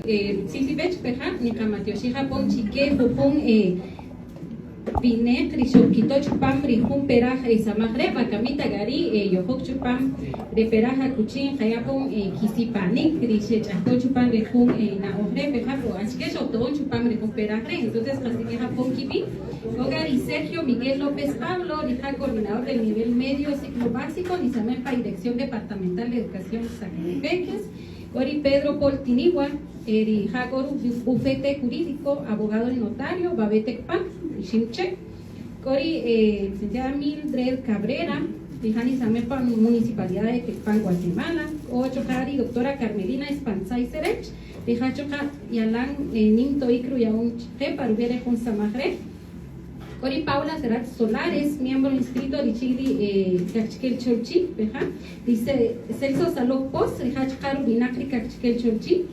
Rutzil iwech peja' niqamatyoxij apon chi ke jujun winäq ri xojkito' chupam ri jun peraj samaj re', wakami ta k'a ri' yojok chupam re peraj akuchi nqaya' apon kisipanik ri xech'ako chupam re jun na'oj re' peja' o achike xojto'on chupam re jun peraj re'. Entonces qasik'ij apon kib'i'. K'o k'a ri Sergio Miguel López Pablo, rija' coordinador del nivel medio ciclo básico, nisamej pa Dirección Departamental de Educación Sacatepéquez. K'o ri Pedro Paul Tinigua, ri ja' k'o ru-bufete jurídico, abogado y notario, Babé Tecpan, Iximche'. K'o ri licenciada Mildred Cabrera, rija' nisamej pa Municipalidad de Tecpan, Guatemala. K'o chuqa' ri doctora Carmelina Espantzay Serech, rija' chuqa' yalan nim to'ik ruya'on chqe pa ruwi' re jun samaj re'. K'o ri Paula Serrat Solares, miembro inscrito richin ri Kaqchikel Cholchi, peja'. Ri Celso Saloj Poz, rija' chuqa' ruwinaq ri Kaqchikel Cholchi.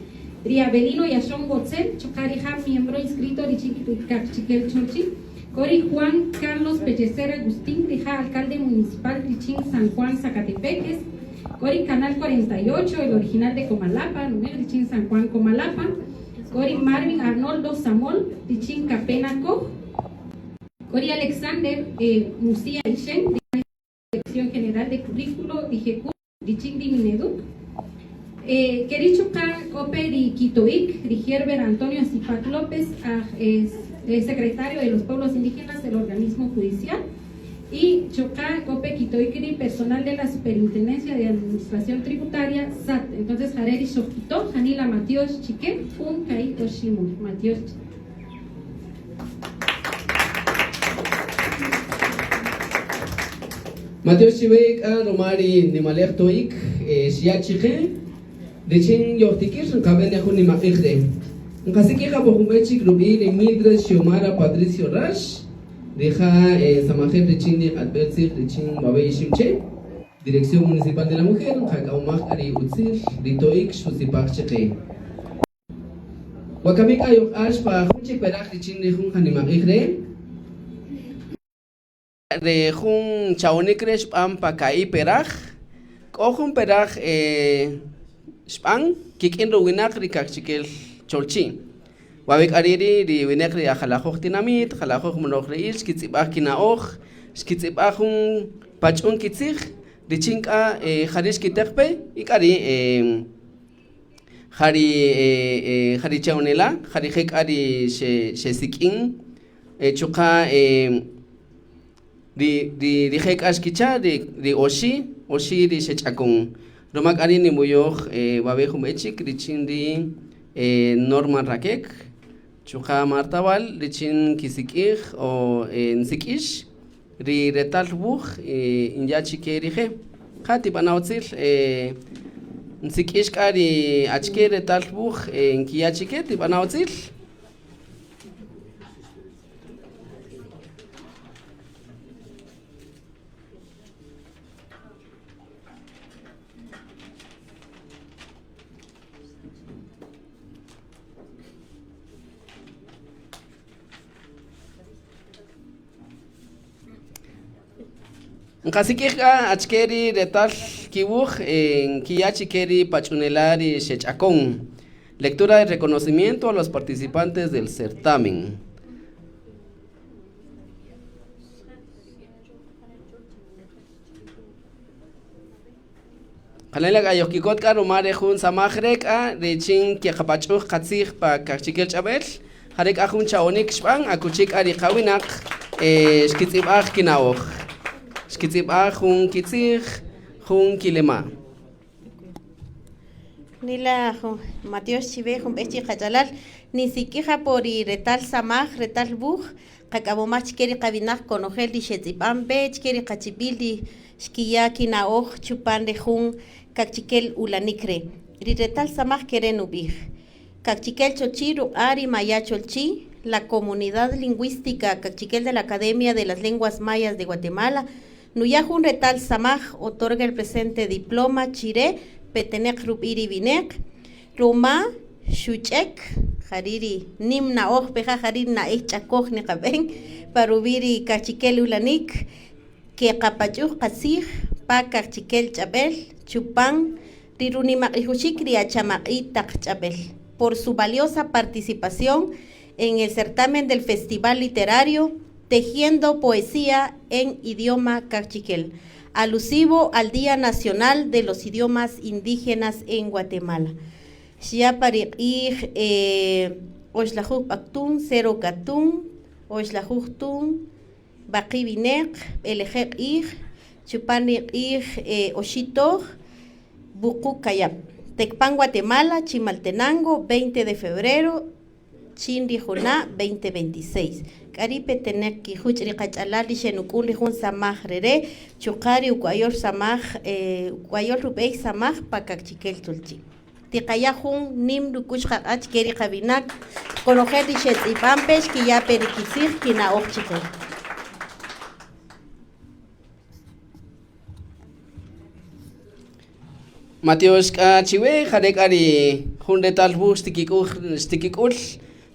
Ri Avelino Yaxon Botzel, chuqa' rija' miembro inscrito richin ri Kaqchikel Cholchi. K'o ri Juan Carlos Pellecer Agustín, rija' alcalde municipal richin San Juan Sacatepéquez. K'o ri Canal 48, el original de Comalapa, nub'ij richin San Juan Comalapa. K'o ri Marvin Arnoldo Samol, richin Capena Coj. K'o ri Alexander Musia Ixen, Dirección General de Currículo, Digecu, richin ri Mineduc. Ke ri' chuqa' k'o pe ri kito'ik ri Gerber Antonio Zipac López, aj secretario de los Pueblos Indígenas del Organismo Judicial, y chuqa' k'o pe kito'ik ri personal de la Superintendencia de Administración Tributaria, SAT. Entonces jare' ri xojkito', janila matyox chi ke, jun, ka'i', oxi' mul. Matyox chi. Matyox chiwe k'a ruma ri nimalej to'ik xya' chiqe richin yojtikir nqab'en re jun nimaq'ij re'. Nqasik'ij apo jun b'ey chik rub'i' ri Mildred Xiomara Patricio Rax, rija' samajel richin ri q'atb'el tzij richin Wawe' Iximche', Dirección Municipal de la Mujer, nqak'awomaj k'a ri utzil ri to'ik xusipaj chiqe. Wakami k'a yojq'ax pa jun chik peraj richin ri jun janimaq'ij re'. Re jun cha'onik re' xb'an pa ka'i' peraj. K'o jun peraj xb'an kik'in ruwinaq ri kaqchikel cholchi'. Wawe' k'a ri' ri winaq ri aj jalajoj tinamït, jalajoj molojri'ïl xkitz'ib'aj kina'oj, xkitz'ib'aj jun pach'un kitzij richin k'a jari' xkiteq pe y k'a ri' Ja ri ja ri cha'onela' ja rije' k'a ri xesik'in chuqa' ri rije' k'a xkicha' ri oxi' oxi' ri xech'akon ruma k'a ri' ninb'oyoj wawe' jun b'ey chik richin ri Norma Raquec chuqa' Marta Val richin nkisik'ij o nsik'ïx Ri retal wuj nya' chi ke rije'. Ja tib'ana' utzil nsik'ïx k'a ri achike retal wuj nkiya' chi ke, tib'ana' utzil. Nqasik'ij k'a achike ri retal kiwuj nkiya' chi ke ri pach'unela' ri xech'akon. Lectura de reconocimiento a los participantes del certamen. Janila k'a yojkikot k'a ruma re jun samaj re' k'a richin keqapach'uj qatzij pa kaqchikel ch'ab'äl, ja re' k'a jun cha'onik xb'an akuchi k'a ri qawinaq xkitz'ib'aj kina'oj, xkitz'ib'aj jun kitzij, jun kilema'. Nila jun matyox chiwe jun b'ey chi qach'alal nisik'ij apo ri retal samaj, retal wuj, Qak'amomaj chke ri qawinaq konojel ri xetz'ib'an pe, chke ri qachib'il ri xkiya' kina'oj chupan re jun kaqchikel ulanik re'. Ri retal samaj ke re' nub'ij, Kaqchikel Cholchi ruq'a' ri Maya Cholchi, La Comunidad Lingüística Kaqchikel de la Academia de las Lenguas Mayas de Guatemala, nuya' jun retal samaj, otorga el presente diploma chi re peteneq rub'i' ri wineq, Ruma xuch'ek, ja ri' ri nim na'oj peja' ja ri' ri na'ey ch'akoj niqab'en pa ruwi' ri kaqchikel ulanik, keqapach'uj qatzij pa kaqchikel ch'ab'el chupan ri runimaq'ijuxik ri achamaq'i' taq ch'ab'el. por su valiosa participación en el certamen del Festival Literario Tejiendo Poesía en Idioma Kaqchikel, alusivo al Día Nacional de los Idiomas Indígenas en Guatemala. Xya' pa ri q'ij oxlajuj b'aktun, cero katun, oxlajuj tun, b'aqi' wineq, b'eleje' q'ij, chupan ri q'ij oxi' toj, wuqu' kayab'. Tecpan, Guatemala, Chimaltenango, 20 de febrero, chin ri juna' 2026. K'a ri' peteneq kijuch' ri qach'alal ri xenuk'un ri jun samaj rere' chuqa' ri uk'wayol samaj uk'wayol rub'ey samaj pa Kaqchikel Tzulchi'. Tiqaya' jun nim ruk'u'x qaq'a' chike ri qawinaq konojel ri xetz'ib'an pe xkiya' pe ri kitzij kina'oj chike. Matyox k'a chiwe, jare k'a ri jun retal wuj xtikik'ul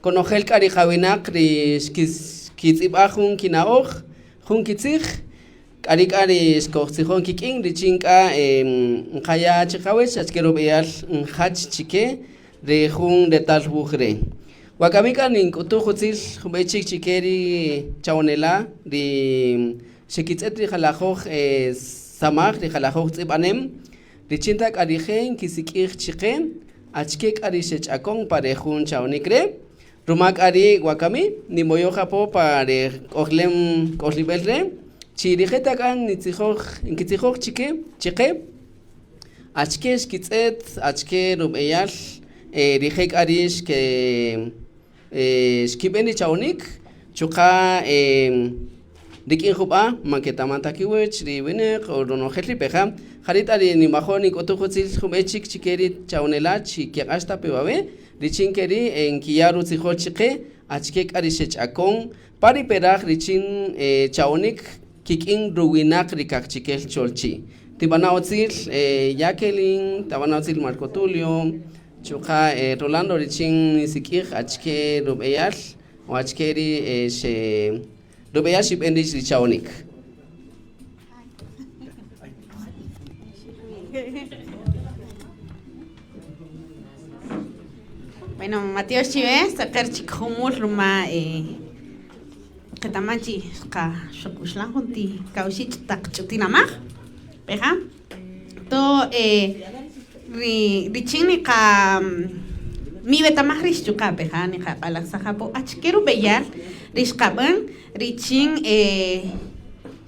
konojel k'a ri qawinaq ri xkitz'ib'aj jun kina'oj, jun kitzij, k'a ri k'a ri xkojtzijon kik'in richin k'a nqaya' chiqawech achike rub'eyal njach chike ri jun retal wuj re'. Wakami k'a nink'utuj utzil junb'ey chik chike ri cha'onela' ri xekitz'et ri jalajoj samaj, ri jalajoj tz'ib'anem, richin ta k'a rije' nkisik'ij chiqe achike k'a ri xech'akon pa re jun cha'onik re', ruma k'a ri' wakami nimoyoj apo pa re k'ojlem k'ojlib'el re' chi rije' ta k'a nitzijoj nkitzijoj chike chiqe achike xkitz'et, achike rub'eyal rije' k'a ri' xke xkib'en ri cha'onik chuqa' rik'in jub'a' man ketaman ta kiwäch ri winäq o ronojel ri' peja' ja ri' ta ri ninwajo' nink'utuj utzil junb'ey chik chike ri cha'onela' chi keq'ax ta pe wawe' richin ke ri' nkiya' rutzijol chiqe achike k'a ri xech'akon pa ri peraj richin cha'onik kik'in ruwinaq ri kaqchikel cholchi'. Tib'ana' utzil Jacqueline, tab'ana' utzil Marco Tulio, Chuqa' Rolando richin nisik'ij achike rub'eyal o achike ri xe rub'eyal xib'en rïx ri cha'onïk. Bueno, matyox chiwe, seqer chik jumul ruma qetaman chi xqa xuq'uxlan jun ti kawxi' taq ch'utinamaj, peja. To ri richin niqa niwetamaj rix chuqa' peja' niqaq'alajsaj apo achike rub'eyal ri xqab'än richin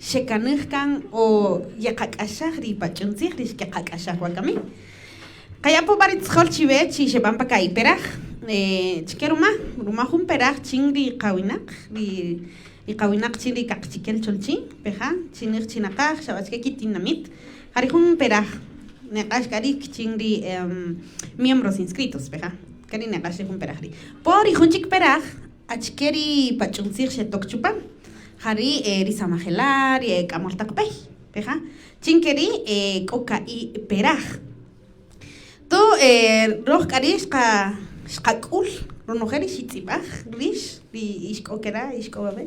xekanäj kan o yeqak'axaj ri pach'un tzij ri xkeqak'axaj wakami. Qaya' po b'a ri tzijol chiwe chi xeb'an pa ka'i' peraj chike ruma, ruma jun peraj chin ri qawinaq ri Ri qawinaq chin ri kaqchikel cholchi', peja', chi nij chi naqaj, xa b'achike kitinamit, ja ri jun peraj neq'ax k'a ri' kichin ri miembros inscritos, peja', ke ri' neq'ax ri jun peraj ri'. Po ri jun chik peraj, achike ri pach'un tzij xetok chupam, ja ri' ri samajela', ri e k'amöl taq b'ey, peja', chin ke ri' k'o ka'i' peraj. To röj k'a ri' xqak'ül ronojel ri xitz'ib'aj rïx ri ix k'o kera' ix k'o wawe'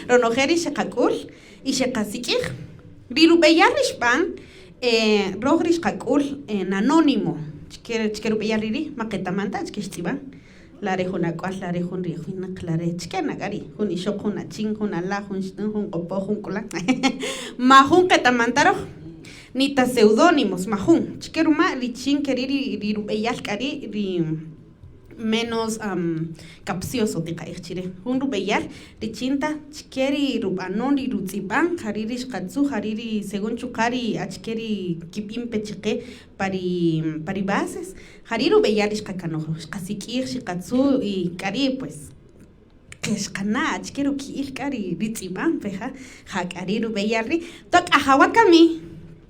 ronojel ri xeqak'ül y xeqasik'ij. Ri rub'eyal ri xb'an röj ri xqak'ül en anónimo chike rub'eyal ri ri' ma qetaman ta achike xtz'ib'an, la re jun ak'wal, la re jun ri'j winäq, la re chike na k'a ri' jun ixöq, jun achin, jun ala', jun xtän, jun q'opoj, jun k'ulan majun qetaman ta röj, ni ta seudónimos majun, chike ruma richin ke ri' ri rub'eyal k'a ri' ri menos capcioso tiqa'ij chi re, jun rub'eyal richin ta chike ri rub'anon ri rutz'ib'an ja ri' ri xqatzu' ja ri' ri según chuqa' ri achike ri kib'in pe chiqe pa ri pa ri bases ja ri' rub'eyal ri xqakanoj röj, xqasik'ij, xiqatzu' y k'a ri' pues ke xqana' achike ruki'il k'a ri tz'ib'an pe ja, ja k'a ri' rub'eyal ri', toq k'a ja wakami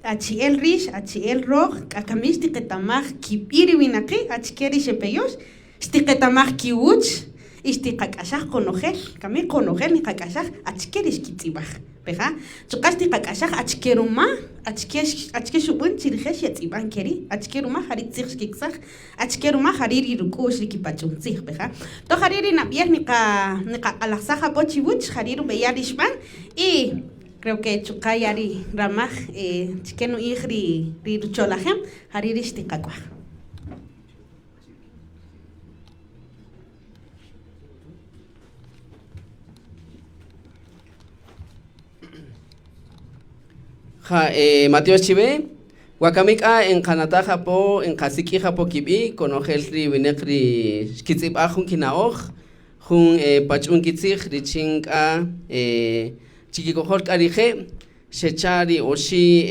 achi'el rïx, achi'el röj k'a kami xtiqetamaj kib'i' ri winaqi' achike ri xepeyox, xtiqetamaj kiwäch y xtiqak'axaj qonojel, kami qonojel niqak'axaj achike ri xkitz'ib'aj. Peja', chuqa' xtiqak'axaj achike ruma, achike achike xub'än chi rije' xetz'ib'an ke ri', achike ruma ja ri tzij xkiksaj, achike ruma ja ri' ri ruk'u'x ri kipach'un tzij, peja'. Toq ja ri' ri nab'yel niqa niqaq'alajsaj apo chiwäch, ja ri' rub'eyal ri xb'an y creo que chuqa' ya ri ramaj chike nu'ij ri rucholajem, ja ri' ri xtiqak'waj. Ja, matyox chiwe. Wakami k'a nqanataj apo, nqasik'ij apo kib'i' konojel ri winäq ri xkitz'ib'aj jun kina'oj, jun pach'un kitzij richin k'a chi kikojol k'a rije' xecha' ri oxi'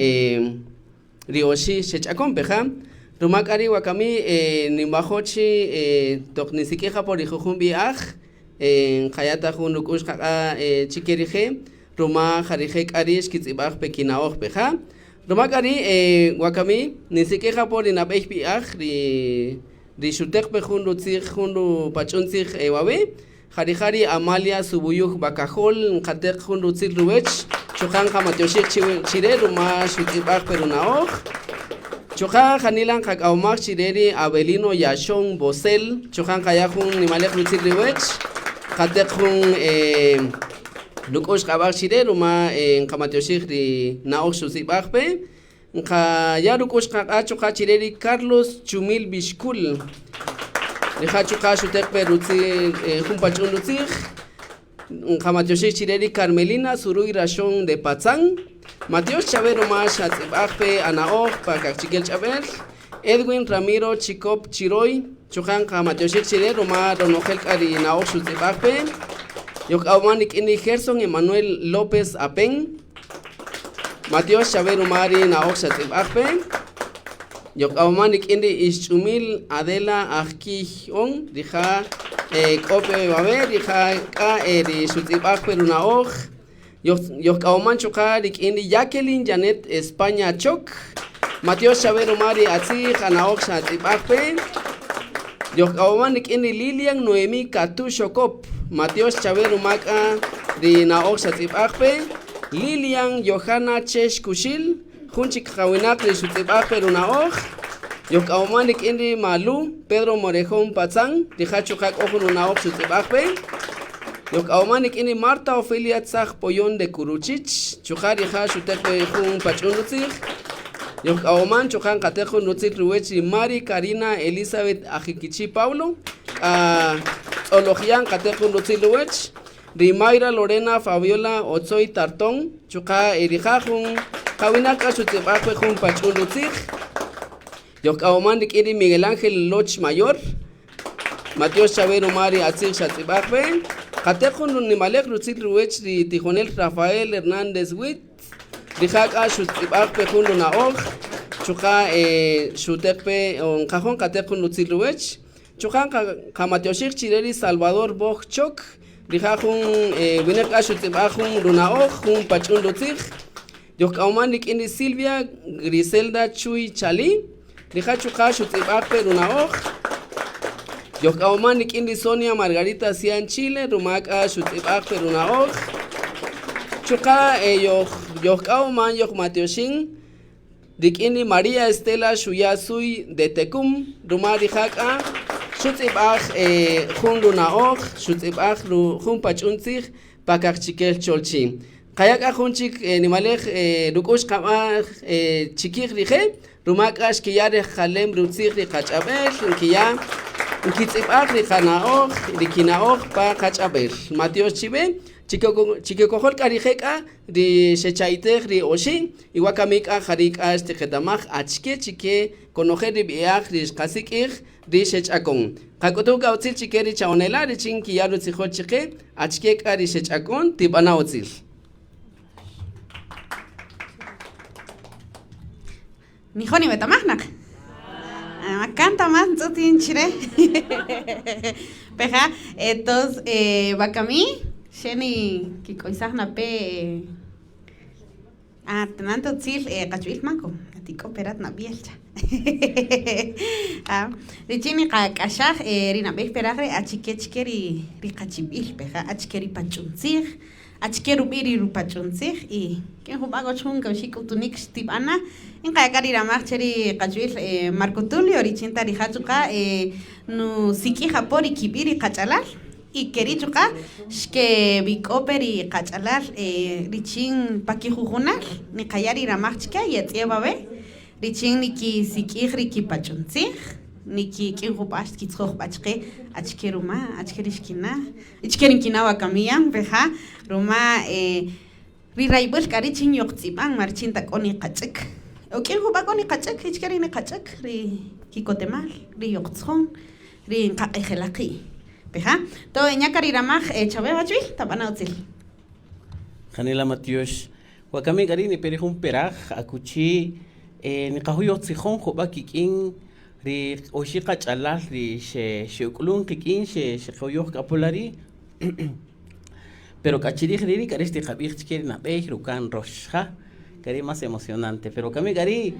ri oxi' xech'akon pe ja. Ruma k'a ri' wakami ninwajo' chi toq nisik'ij apo ri jujun b'i'aj nqaya' ta jun ruk'u'x qaq'a' chi ke rije' ruma ja rije' k'a ri' xkitz'ib'aj pe kina'oj pe ja. Ruma k'a ri' wakami ninsik'ij apo ri nab'ey b'i'aj ri ri xuteq pe jun rutzij jun rupach'un tzij wawe' ja rija' ri Amalia Subuyuj Bacajol nqateq jun rutzil ruwech chuqa' nqamatyoxij chi re ruma xutz'ib'aj pe runa'oj. Chuqa' janila nqak'awomaj chi re ri Abelino Yaxon Bosel chuqa' nqaya' jun nimalej rutzil riwech nqateq jun ruk'u'x q'ab'aj chi re ruma nqamatyoxij ri na'oj xutz'ib'aj pe. Nqaya' ruk'u'x qaq'a' chuqa' chi re ri Carlos Chumil Bixcul. Rija' chuqa' xuteq pe rutzij jun pach'un rutzij. Nqamatyoxij chi re ri Carmelina Suruy Raxon de Patzán. Matyox chawe ruma xatz'ib'aj pe ana'oj pa kaqchikel ch'ab'äl. Edwin Ramiro Chicop Chiroy. Chuqa' nqamatyoxij chi re ruma ronojel k'a ri na'oj xutz'ib'aj pe. Yojk'awman rik'in ri Gerson Emanuel López Apen. Matyox chawe ruma ri na'oj xatz'ib'aj pe. Yojk'awman rik'in ri Ixch'umil Adela Ajkiy On, rija' k'o pe wawe', rija' k'a ri xutz'ib'aj pe runa'oj. Yojk'awman chuqa' rik'in ri Jacqueline Janet España Choc. Matyox chawe ruma ri atzij ana'oj xatz'ib'aj pe. Yojk'awman rik'in ri Lilian Noemí Catu Xocop. Matyox chawe ruma k'a ri na'oj xatz'ib'aj pe. Lilian Johanna Chex Kuxil, jun chik qawinaq ri xutz'ib'aj pe runa'oj. Yojk'awman rik'in ri Malu, Pedro Morejón Patzán, rija' chuqa' k'o jun runa'oj xutz'ib'aj pe. Yojk'awman rik'in ri Marta Ofelia Tzaj Poyón de Kuruchich, chuqa' rija' xuteq pe jun pach'un rutzij. Yojk'awman chuqa' nqateq jun rutzil ruwech ri Mari Karina Elizabeth Ajikichi Pablo, k'a tz'olojya' nqateq jun rutzil ruwech. Ri Mayra Lorena Fabiola Otzoy Tartón, chuqa' rija' jun qawinaq k'a xutz'ib'aj pe jun pach'un rutzij. Yojk'awoman rik'in ri Miguel Ángel Loch Mayor. Matyox chawe ruma ri atzij xatz'ib'aj pe. Qateq jun nimalej rutzil ruwech ri tijonel Rafael Hernández Witt. Rija' k'a xutz'ib'aj pe jun runa'oj. Chuqa' xuteq pe o nqajo' nqateq jun rutzil ruwech. Chuqa' nqamatyoxij chi re ri Salvador Boj Choc, rija' jun winäq k'a xutz'ib'aj jun runa'oj, jun pach'un rutzij. Yojk'awman rik'in ri Silvia Griselda Chuy Chalí, rija' chuqa' xutz'ib'aj pe runa'oj. Yojk'awman rik'in ri Sonia Margarita Cian Chile, ruma k'a xutz'ib'aj pe runa'oj. Chuqa' yojk'awman yojmatyoxin. Rik'in ri María Estela xuya' suy de Tecum, ruma rija' k'a xutz'ib'aj jun runa'oj, xutz'ib'aj jun pach'un tzij pa kaqchikel cholchi. Nqaya' k'a jun chik nimalej ruk'u'x qamaj chikij rije', ruma k'a xkiya' rejqalem rutzij ri qach'ab'el, nkiya' nkitz'ib'aj ri qana'oj, ri kina'oj pa qach'ab'el. Matyox chiwe, chikikojol k'a rije' k'a ri xecha'itej ri oxi'. Y wakami k'a jari' k'a xtiqetamaj achike chike konojel ri b'i'aj ri xqasik'ij ri xech'akon. Qak'utuj k'a utzil chike ri cha'onela' richin nkiya' rutzijol chike achike k'a ri xech'akon, tib'ana' utzil. Nijo' niwetamaj naq? Ah, kan ta más ntz'ët yin chre. Peja, entonces, wakami xe nikik'oysaj na pe. Ah, tenant utzil qachb'il Manco, atik'o pe rat nab'yel cha. Ah, richin niqak'axaj ri nab'ey peraj re' achike chike ri ri qachib'il peja, achike ri pach'un tzij, achike rub'i' ri rupach'un tzij y rik'in jub'a' k'o jun kaoxi' k'utunïk xtib'ana' y nqaya' k'a ri ramaj che ri qachb'il Marco Tulio richin ta rija' chuqa' nusik'ij apo ri kib'i' ri qach'alal. Y keri' chuqa' xkeb'ik'o pe ri qach'alal richin pa kijujunal niqaya' ri ramaj chike yetz'ye' wawe' richin nikisik'ij ri kipach'un tzij, nikik'in jub'a' xtikitzijoj jub'a' chike achike ruma, achike ri xkina', y chike ri nkina' wakami yan rija' ruma. Ri rayb'äl k'a ri' chin yojtz'ib'an ma richin ta k'o niqach'äk. O k'in jub'a' k'o niqach'äk, achike ri niqach'äk? Ri kikotemal, ri yojtzjon, ri nqaq'ejela' qi'. Peja'? To nya' ri ramaj chawe wachb'il, tab'ana' utzil. Janila matyox. Wakami k'a ri' nipe ri jun peraj akuchi niqajo' yojtzijon jub'a' kik'in ri oxi' qach'alal ri xe'uk'ulun qik'in xeqoyoj k'a po la ri'. Pero k'a chirij ri' ri' k'a ri' xtiqab'ij chike ri nab'ey, ruka'n, rox, ja. K'a ri' más emocionante. Pero wakami k'a ri'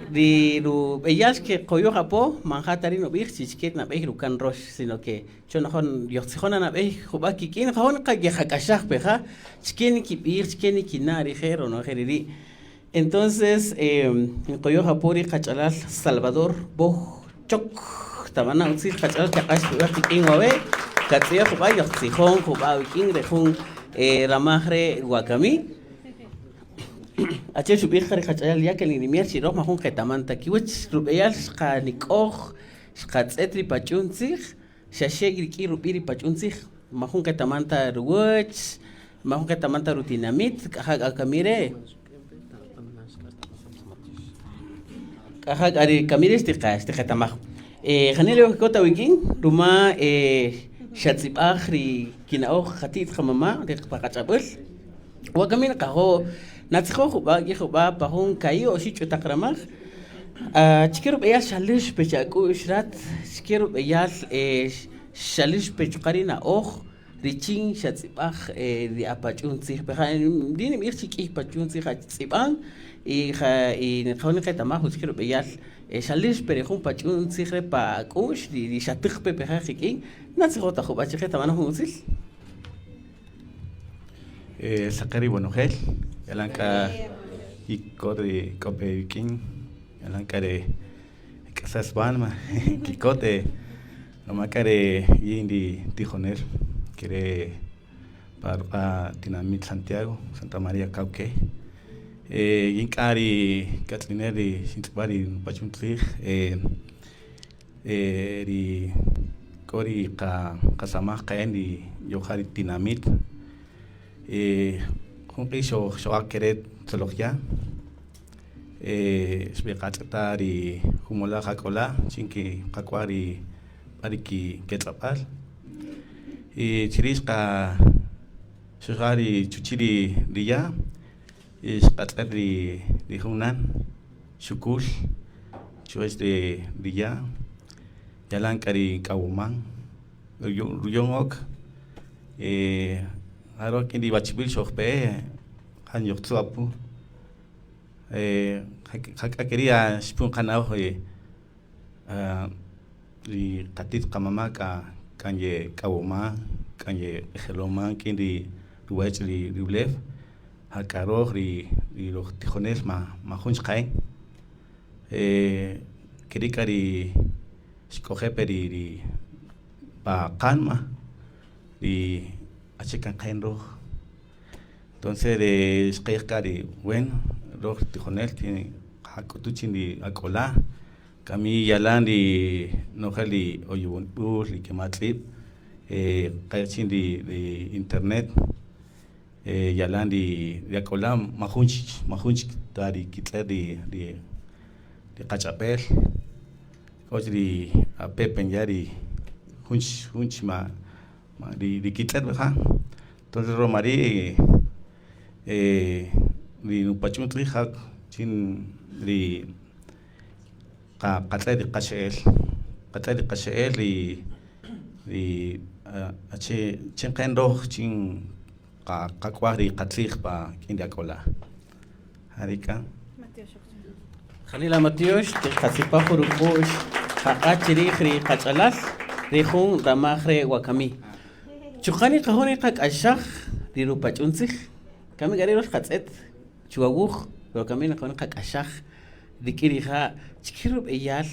ri rub'eyal xkeqoyoj apo man ja ta ri' nub'ij chi chike ri nab'ey, ruka'n, rox, sino que choj naqajo' yojtzijon na nab'ey jub'a' kik'in nqajo' yeqak'axaj pe ja, chike nikib'ij, chike nikina' rije' ronojel ri ri'. Entonces nqoyoj apo ri qach'alal Salvador Boj Choc, tab'ana' utzil qach'alal kaq'ax jub'a' qik'in wawe', katz'iyaj jub'a' yojtzijon jub'a' awik'in re jun ramaj re' wakami. Achi'el xub'ij qa ri qach'alal Jacqueline Rimier chi röj majun qetaman ta kiwäch, rub'eyal xqanik'oj, xqatz'ët ri pach'un tzij, Xa xe rik'in rub'i' ri pach'un tzij, majun qetaman ta ruwäch, majun qetaman ta rutinamit, k'a ja k'a kami re', k'a ja k'a ri kami re' xtiqa xtiqetamaj. Janila yojkikot awik'in ruma xatz'ib'aj ri kina'oj qati't qamama' ri pa qach'ab'äl, wakami nqajo' natzijoj jub'a' k'ij jub'a' pa jun ka'i' oxi' ch'utaq ramaj, Achike rub'eyal xalëx pe chi ak'u'x rat? Achike rub'eyal xalëx pe chuqa' ri na'oj richin xatz'ib'aj ri apach'un tzij? Peja' rin nib'ij chi k'ïy pach'un tzij atz'ib'an y ja y nqajo' nqetamaj achike rub'eyal xalëx pe ri jun pach'un tzij re' pa ak'u'x ri xatäq pe peja' qik'in, natzijoj ta jub'a' chiqe tab'ana' jun utzil. Saqer iwonojel, yalan k'a yikikot ri k'o pe iwik'in, yalan k'a ri k'asas wánima yikikot ruma k'a ri yin ri tijonel ke re' pa ruq'a' tinamit Santiago, Santa María Cauque, yin k'a ri k'atz'inel ri xintz'ib'aj ri nupach'un tzij Ri k'o ri qasamaj qa'en ri yoja ri tinamit jun q'ij xojaq kere' tzoloj ya' xb'eqatz'eta' ri jun molaj ak'ola' chin kiqak'waj ri b'a ri ketz'ab'a'l y chiri' xojqa ri chuchi' ri ya' y xqatz'et ri jun nan xukul chuwäch ri ya' yalan k'a ri k'awoman ruyon ok ja röj rik'in ri wachib'il xojpe ja yojtzu' apu ja k'a ke ri' xpon qana'oj ri qati't qamama' k'a kan yek'awoman kan yejeloman rik'in ri ruwech ri ulew ja k'a röj ri roj tijonel majun xqa'en ke ri' k'a ri xk'oje' pe ri pa qanma ri achike kan qa'en röj entonces ri xqa'ij qa ri bueno röj tijonel qak'utu' chin ri ak'ola' kami yalan ri nojel ri oyowonb'ül ri kematz'ib' qa'ij chin ri internet yalan ri ak'ola' majun chik ta ri kitz'et ri qach'ab'el k'o chik ri ape' pen ya' ri jun chik ma ri kitz'et rija' entonces ruma ri' ri nupach'un tzij ja chin ri qatz'et ri qaxe'el qatz'et ri qaxe'el ri ri ache qen röj chin qak'waj ri qatzij pa k'in ri ak'ola' ja ri' k'a. Janila matyox tiqatzipaj jun ruk'u'x qaq'a' chi rij ri qach'alal ri jun ramaj re' wakami. Chuqa' niqajo' niqak'axaj ri rupach'un tzij. Kami k'a ri' röj xqatz'et chuwa wuj, pero kami nqajo' niqak'axaj rik'in rija' chike rub'eyal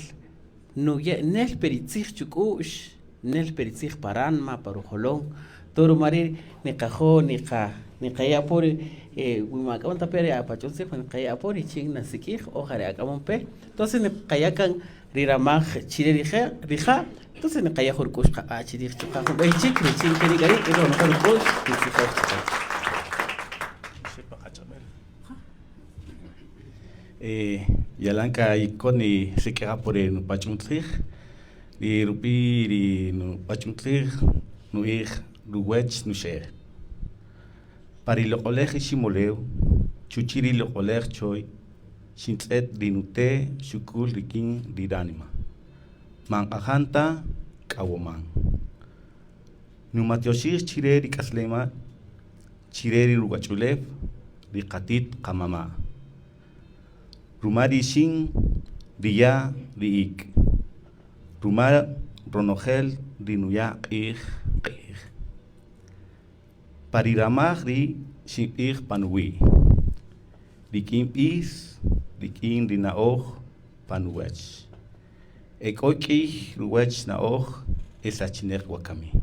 nuya' nel pe ri tzij chuk'u'x, nel pe ri tzij pa ranma, pa rujolon, to ruma ri' niqajo' niqa niqaya' apo ri wi man ak'amon ta pe ri apach'un tzij niqaya' apo richin nasik'ij o ja ri ak'amon pe, entonces niqaya' kan ri ramaj chi re rije' rija' entonces niqaya' jun ruk'u'x qaq'a' chi rij chuqa' jun b'ey chik richin ke ri' k'a ri' ronojel ruk'u'x nitzijoj chiqe. Yalan k'a yikot nisik'ij apo ri nupach'un tzij, ri rub'i' ri nupach'un tzij nu'ij ruwech nuxe'el. Pa ri loq'olej Iximulew, chuchi' ri loq'olej choy, xintz'et ri nute' xuk'ul rik'in ri ránima. Man q'ajan ta k'awoman. Numatyoxij chi re ri k'aslemal, chi re ri ruwach'ulew, ri qati't qamama'. Ruma ri ixin, ri ya', ri ik'. Ruma ronojel ri nuya' q'ij q'ij. Pa ri ramaj ri xinb'ij pa nuwi', rik'in b'is, rik'in ri na'oj pa nuwech. E k'o k'iy ruwech na'oj e sachineq wakami.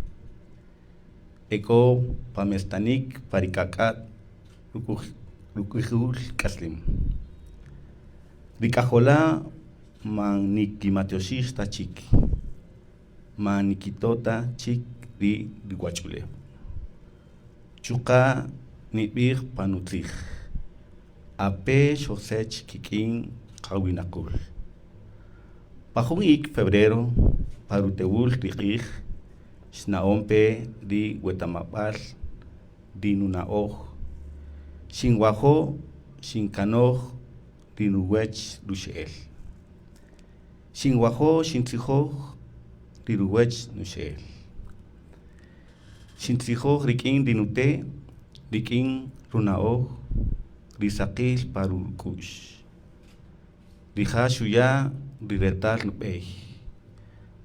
E k'o pa mestanik pa ri k'ak'a' ruq'ijul k'aslem. Ri k'ajola' man nikimatyoxij ta chik, man nikito' ta chik ri ruwach'ulew. Chuqa' nib'ij pa nutzij, ape' xojsach kik'in qawinaqul. Pa jun ik' febrero, pa rutewul ri q'ij, xna'on pe ri wetamab'al ri nuna'oj, xinwajo' xinkanoj ri ruwech ruxe'el. Xinwajo' xintzijoj ri ruwech nuxe'el. Xintzijoj rik'in ri nute', rik'in runa'oj ri saqil pa ruk'u'x. Rija' xuya' ri retal nub'ey,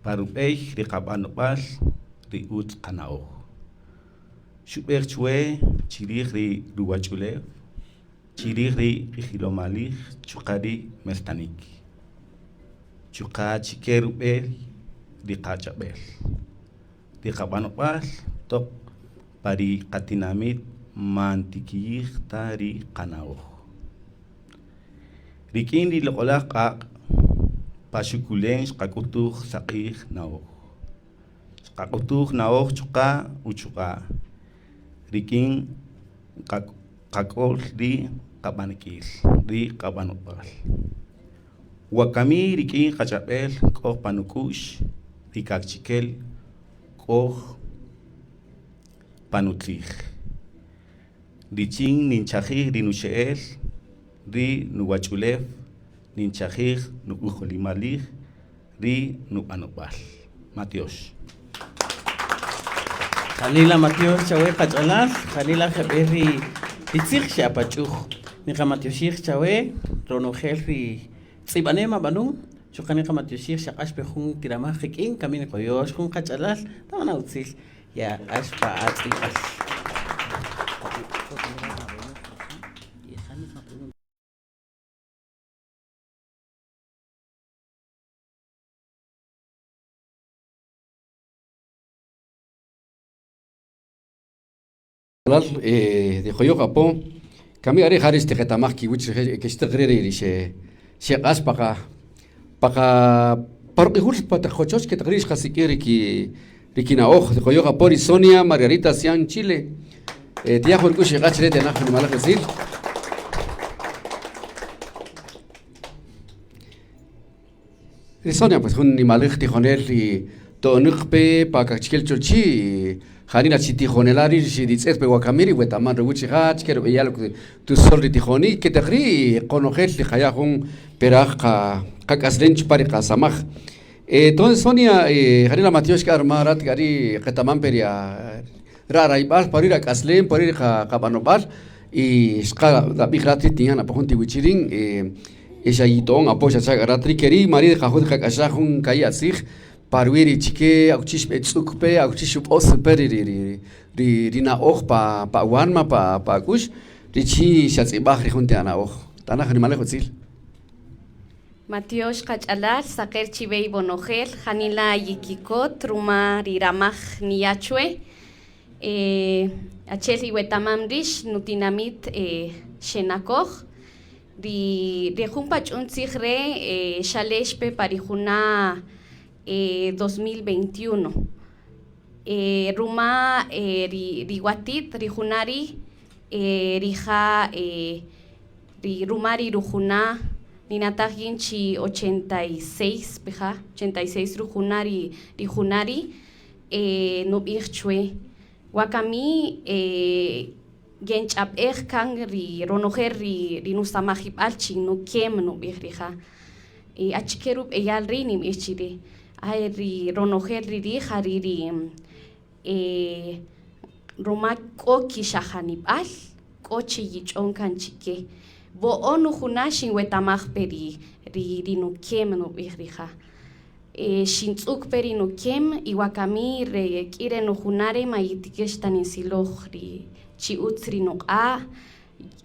pa rub'ey ri qab'anob'al ri ütz qana'oj. Xub'ij chwe chi rij ri ruwach'ulew, chi rij ri q'ijilomalij chuqa' ri mestanik, chuqa' chi ke rub'ey ri qach'ab'el, ri qab'anob'al toq pa ri qatinamit man tikiyij ta ri qana'oj. Rik'in ri loq'oläj q'aq' pa xukulen xqak'utuj saq'ij na'oj. Xqak'utuj na'oj chuqa' uchuq'a' rik'in qak'ol ri qab'anikil, ri qab'anob'al. Wakami rik'in qach'ab'el k'oj pa nuk'u'x ri kaqchikel k'oj pa nutzij. Richin ninchajij ri nuxe'el, ri nuwach'ulew, ninchajij nuk'ojolimalij, ri nub'anob'al. Matyox. Janila matyox chawe qach'alal, janila jeb'ël ri tzij xe'apach'uj. Niqamatyoxij chawe ronojel ri tz'ib'anem ab'anun, chuqa' niqamatyoxij xaq'ax pe jun ti ramaj qik'in, kami niqoyöx jun qach'alal, tab'ana' utzil. Yaq'ax pa atz'ib'al. Ri joyoj apo kami are' ja ri xtiqetamaj kiwäch rije' e kextäq re' ri xeq'ax pa qa pa qa pa ruq'ijul pa taq qochoch ke taq ri' xqasik'ij ri ki ri kina'oj ri qoyoj apo ri Sonia Margarita Sian Chile tiya' jun ruk'u'x xeq'ax chire tiyanaj jun nimaläj utzil. Ri Sonia pues jun nimaläj tijonel ri to'onäq pe pa Kaqchikel Cholchi', janila chi tijonela' ri' xiritz'et pe wakami ri wetaman ruwäch rija' achike rub'eyal tusol ri tijonïk ke taq ri' qonojel niqaya' jun peraj qak'aslem chupan ri qasamaj. Entonces Sonia janila matyox k'a ruma rat k'a ri' qetaman pe ri rarayb'al pa ruwi' ri ak'aslem pa ruwi' ri qab'anob'al y xqa nab'ij rat ri' tinya' apo jun ti wichi rïn y xa yito'on apo xacha' k'a rat ri' ke ri' mari' nqajo' nqak'axaj jun ka'i' atzij pa ruwi' ri chike akuchi xb'etz'ük pe akuchi xub'ös pe ri na'oj pa awanma pa ak'u'x richin xatz'ib'aj ri jun ti ana'oj. Tanaj nimaläj utzil. Matyox qach'alal, saqer chiwe iwonojel, janila yikikot ruma ri ramaj niya' chwe. Achi'el iwetamam rïx nutinamit xenakoj, ri jun pach'un tzij re' xalex pe pa ri juna' 2021 ruma ri wati't ri juna' ri' rija' ruma ri rujuna'. Ninataj yin chi 86 peja, 86 rujuna' ri juna' ri' nub'ij chwe wakami yench'ab'ej kan ri ronojel ri nusamajib'al chi nukem nub'ij rija' y achike rub'eyal ri' ninb'ij chi re ay ri ronojel ri ri' ja ri' ri ruma k'o kixajanib'al k'o chi yich'on kan chi ke wo'o' nujuna' xinwetamaj pe ri ri nukem nub'ij rija' xintz'ük pe ri nukem y wakami re k'i re nujuna' re' man yitikir ta ninsiloj ri chi utz ri nuq'a'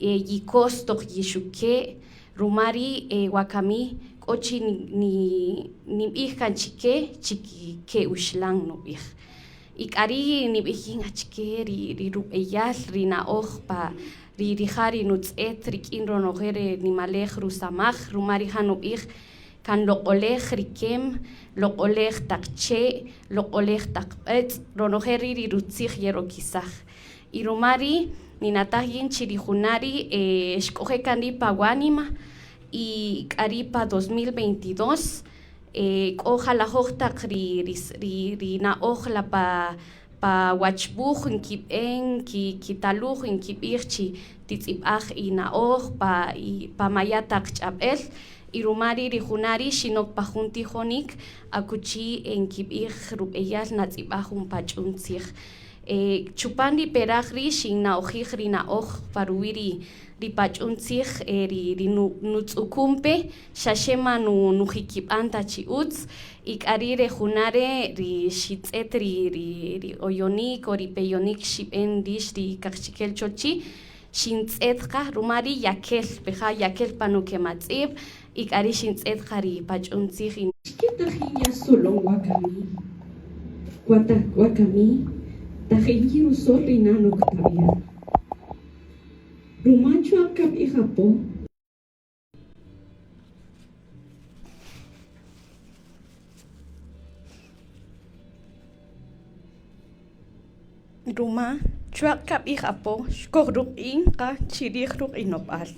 yikos toq yixuke' ruma ri' wakami k'o chi ninb'ij kan chi ke chi ke'uxlan nub'ij y k'a ri' nib'ij yin achike ri rub'eyal ri na'oj pa ri rija' ri nutz'et rik'in ronojel re nimalej rusamaj ruma rija' nub'ij kan loq'olej ri kem, loq'olej taq che', loq'olej taq b'ëtz', ronojel ri' ri rutzij yerokisaj. Y ruma ri' ninataj yin chi ri juna' ri' xk'oje' kan ri' pa wánima y k'a ri' pa 2022 k'o jalajoj taq ri ri na'oj la pa pa wachb'uj nkib'en kitaluj nkib'ij chi titz'ib'aj ina'oj pa pa maya' taq ch'ab'äl y ruma ri' ri juna' ri' xinok pa jun tijonïk akuchi nkib'ij rub'eyal natz'ib'aj jun pach'un tzij. Chupan ri peraj ri' xinna'ojij ri na'oj pa ruwi' ri ri pach'un tzij ri nutz'ukun pe xa xe man nujikib'an ta chi utz y k'a ri' re juna' re' ri xitz'et ri ri oyonïk o ri peyonïk xib'en rïx ri Kaqchikel Cholchi' xintz'et qa ruma ri' yakel peja' yakel pa nukematz'ib' y k'a ri' xintz'et qa ri pach'un tzij y Achike tajin yasolon wakami? Wakami tajin yirusol ri nan Octaviana. Ruma chwa'q kab'ij apo. Ruma chwa'q kab'ij apo xkojruq'in qa chi rij ruq'inob'al.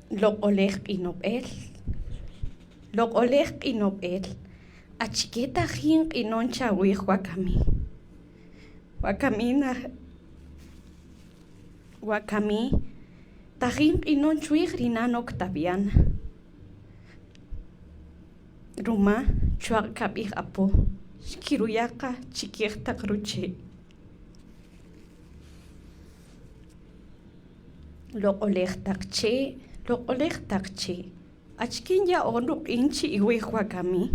Loq'olej q'inob'el, loq'olej q'inob'el, achike tajin q'inon chawij wakami? Wakami wakami tajin q'inon chwij ri nan Octaviana. Ruma chwa'q kab'ij apo xkiruya' qa chi kij taq ruche'. Loq'olej taq che', loq'olej taq che', achike nya'on ruq'in chi iwij wakami?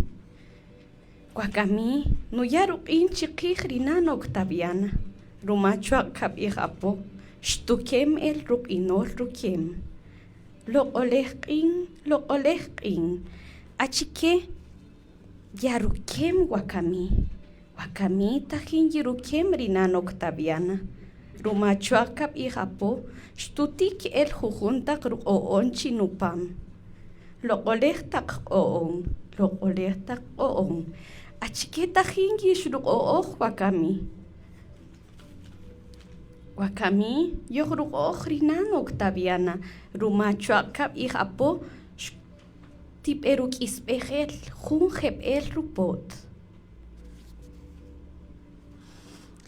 Wakami nuya' ruq'in chi qij ri nan Octaviana, ruma chwa'q kab'ij apo xtukem el ruq'inol rukem. Loq'olej q'in, loq'olej q'in, achike yarukem wakami? Wakami tajin yirukem ri nan Octaviana, ruma chwa'q kab'ij apo xtutik el jujun taq ruq'o'on chi nupam. Loq'olej taq q'o'on, loq'olej taq q'o'on, achike tajin yixruq'o'oj wakami? Wakami yojruq'o'oj ri nan Octaviana, ruma chwa'q kab'ij apo xtib'eruk'isb'ej el jun jeb'ël rupo't.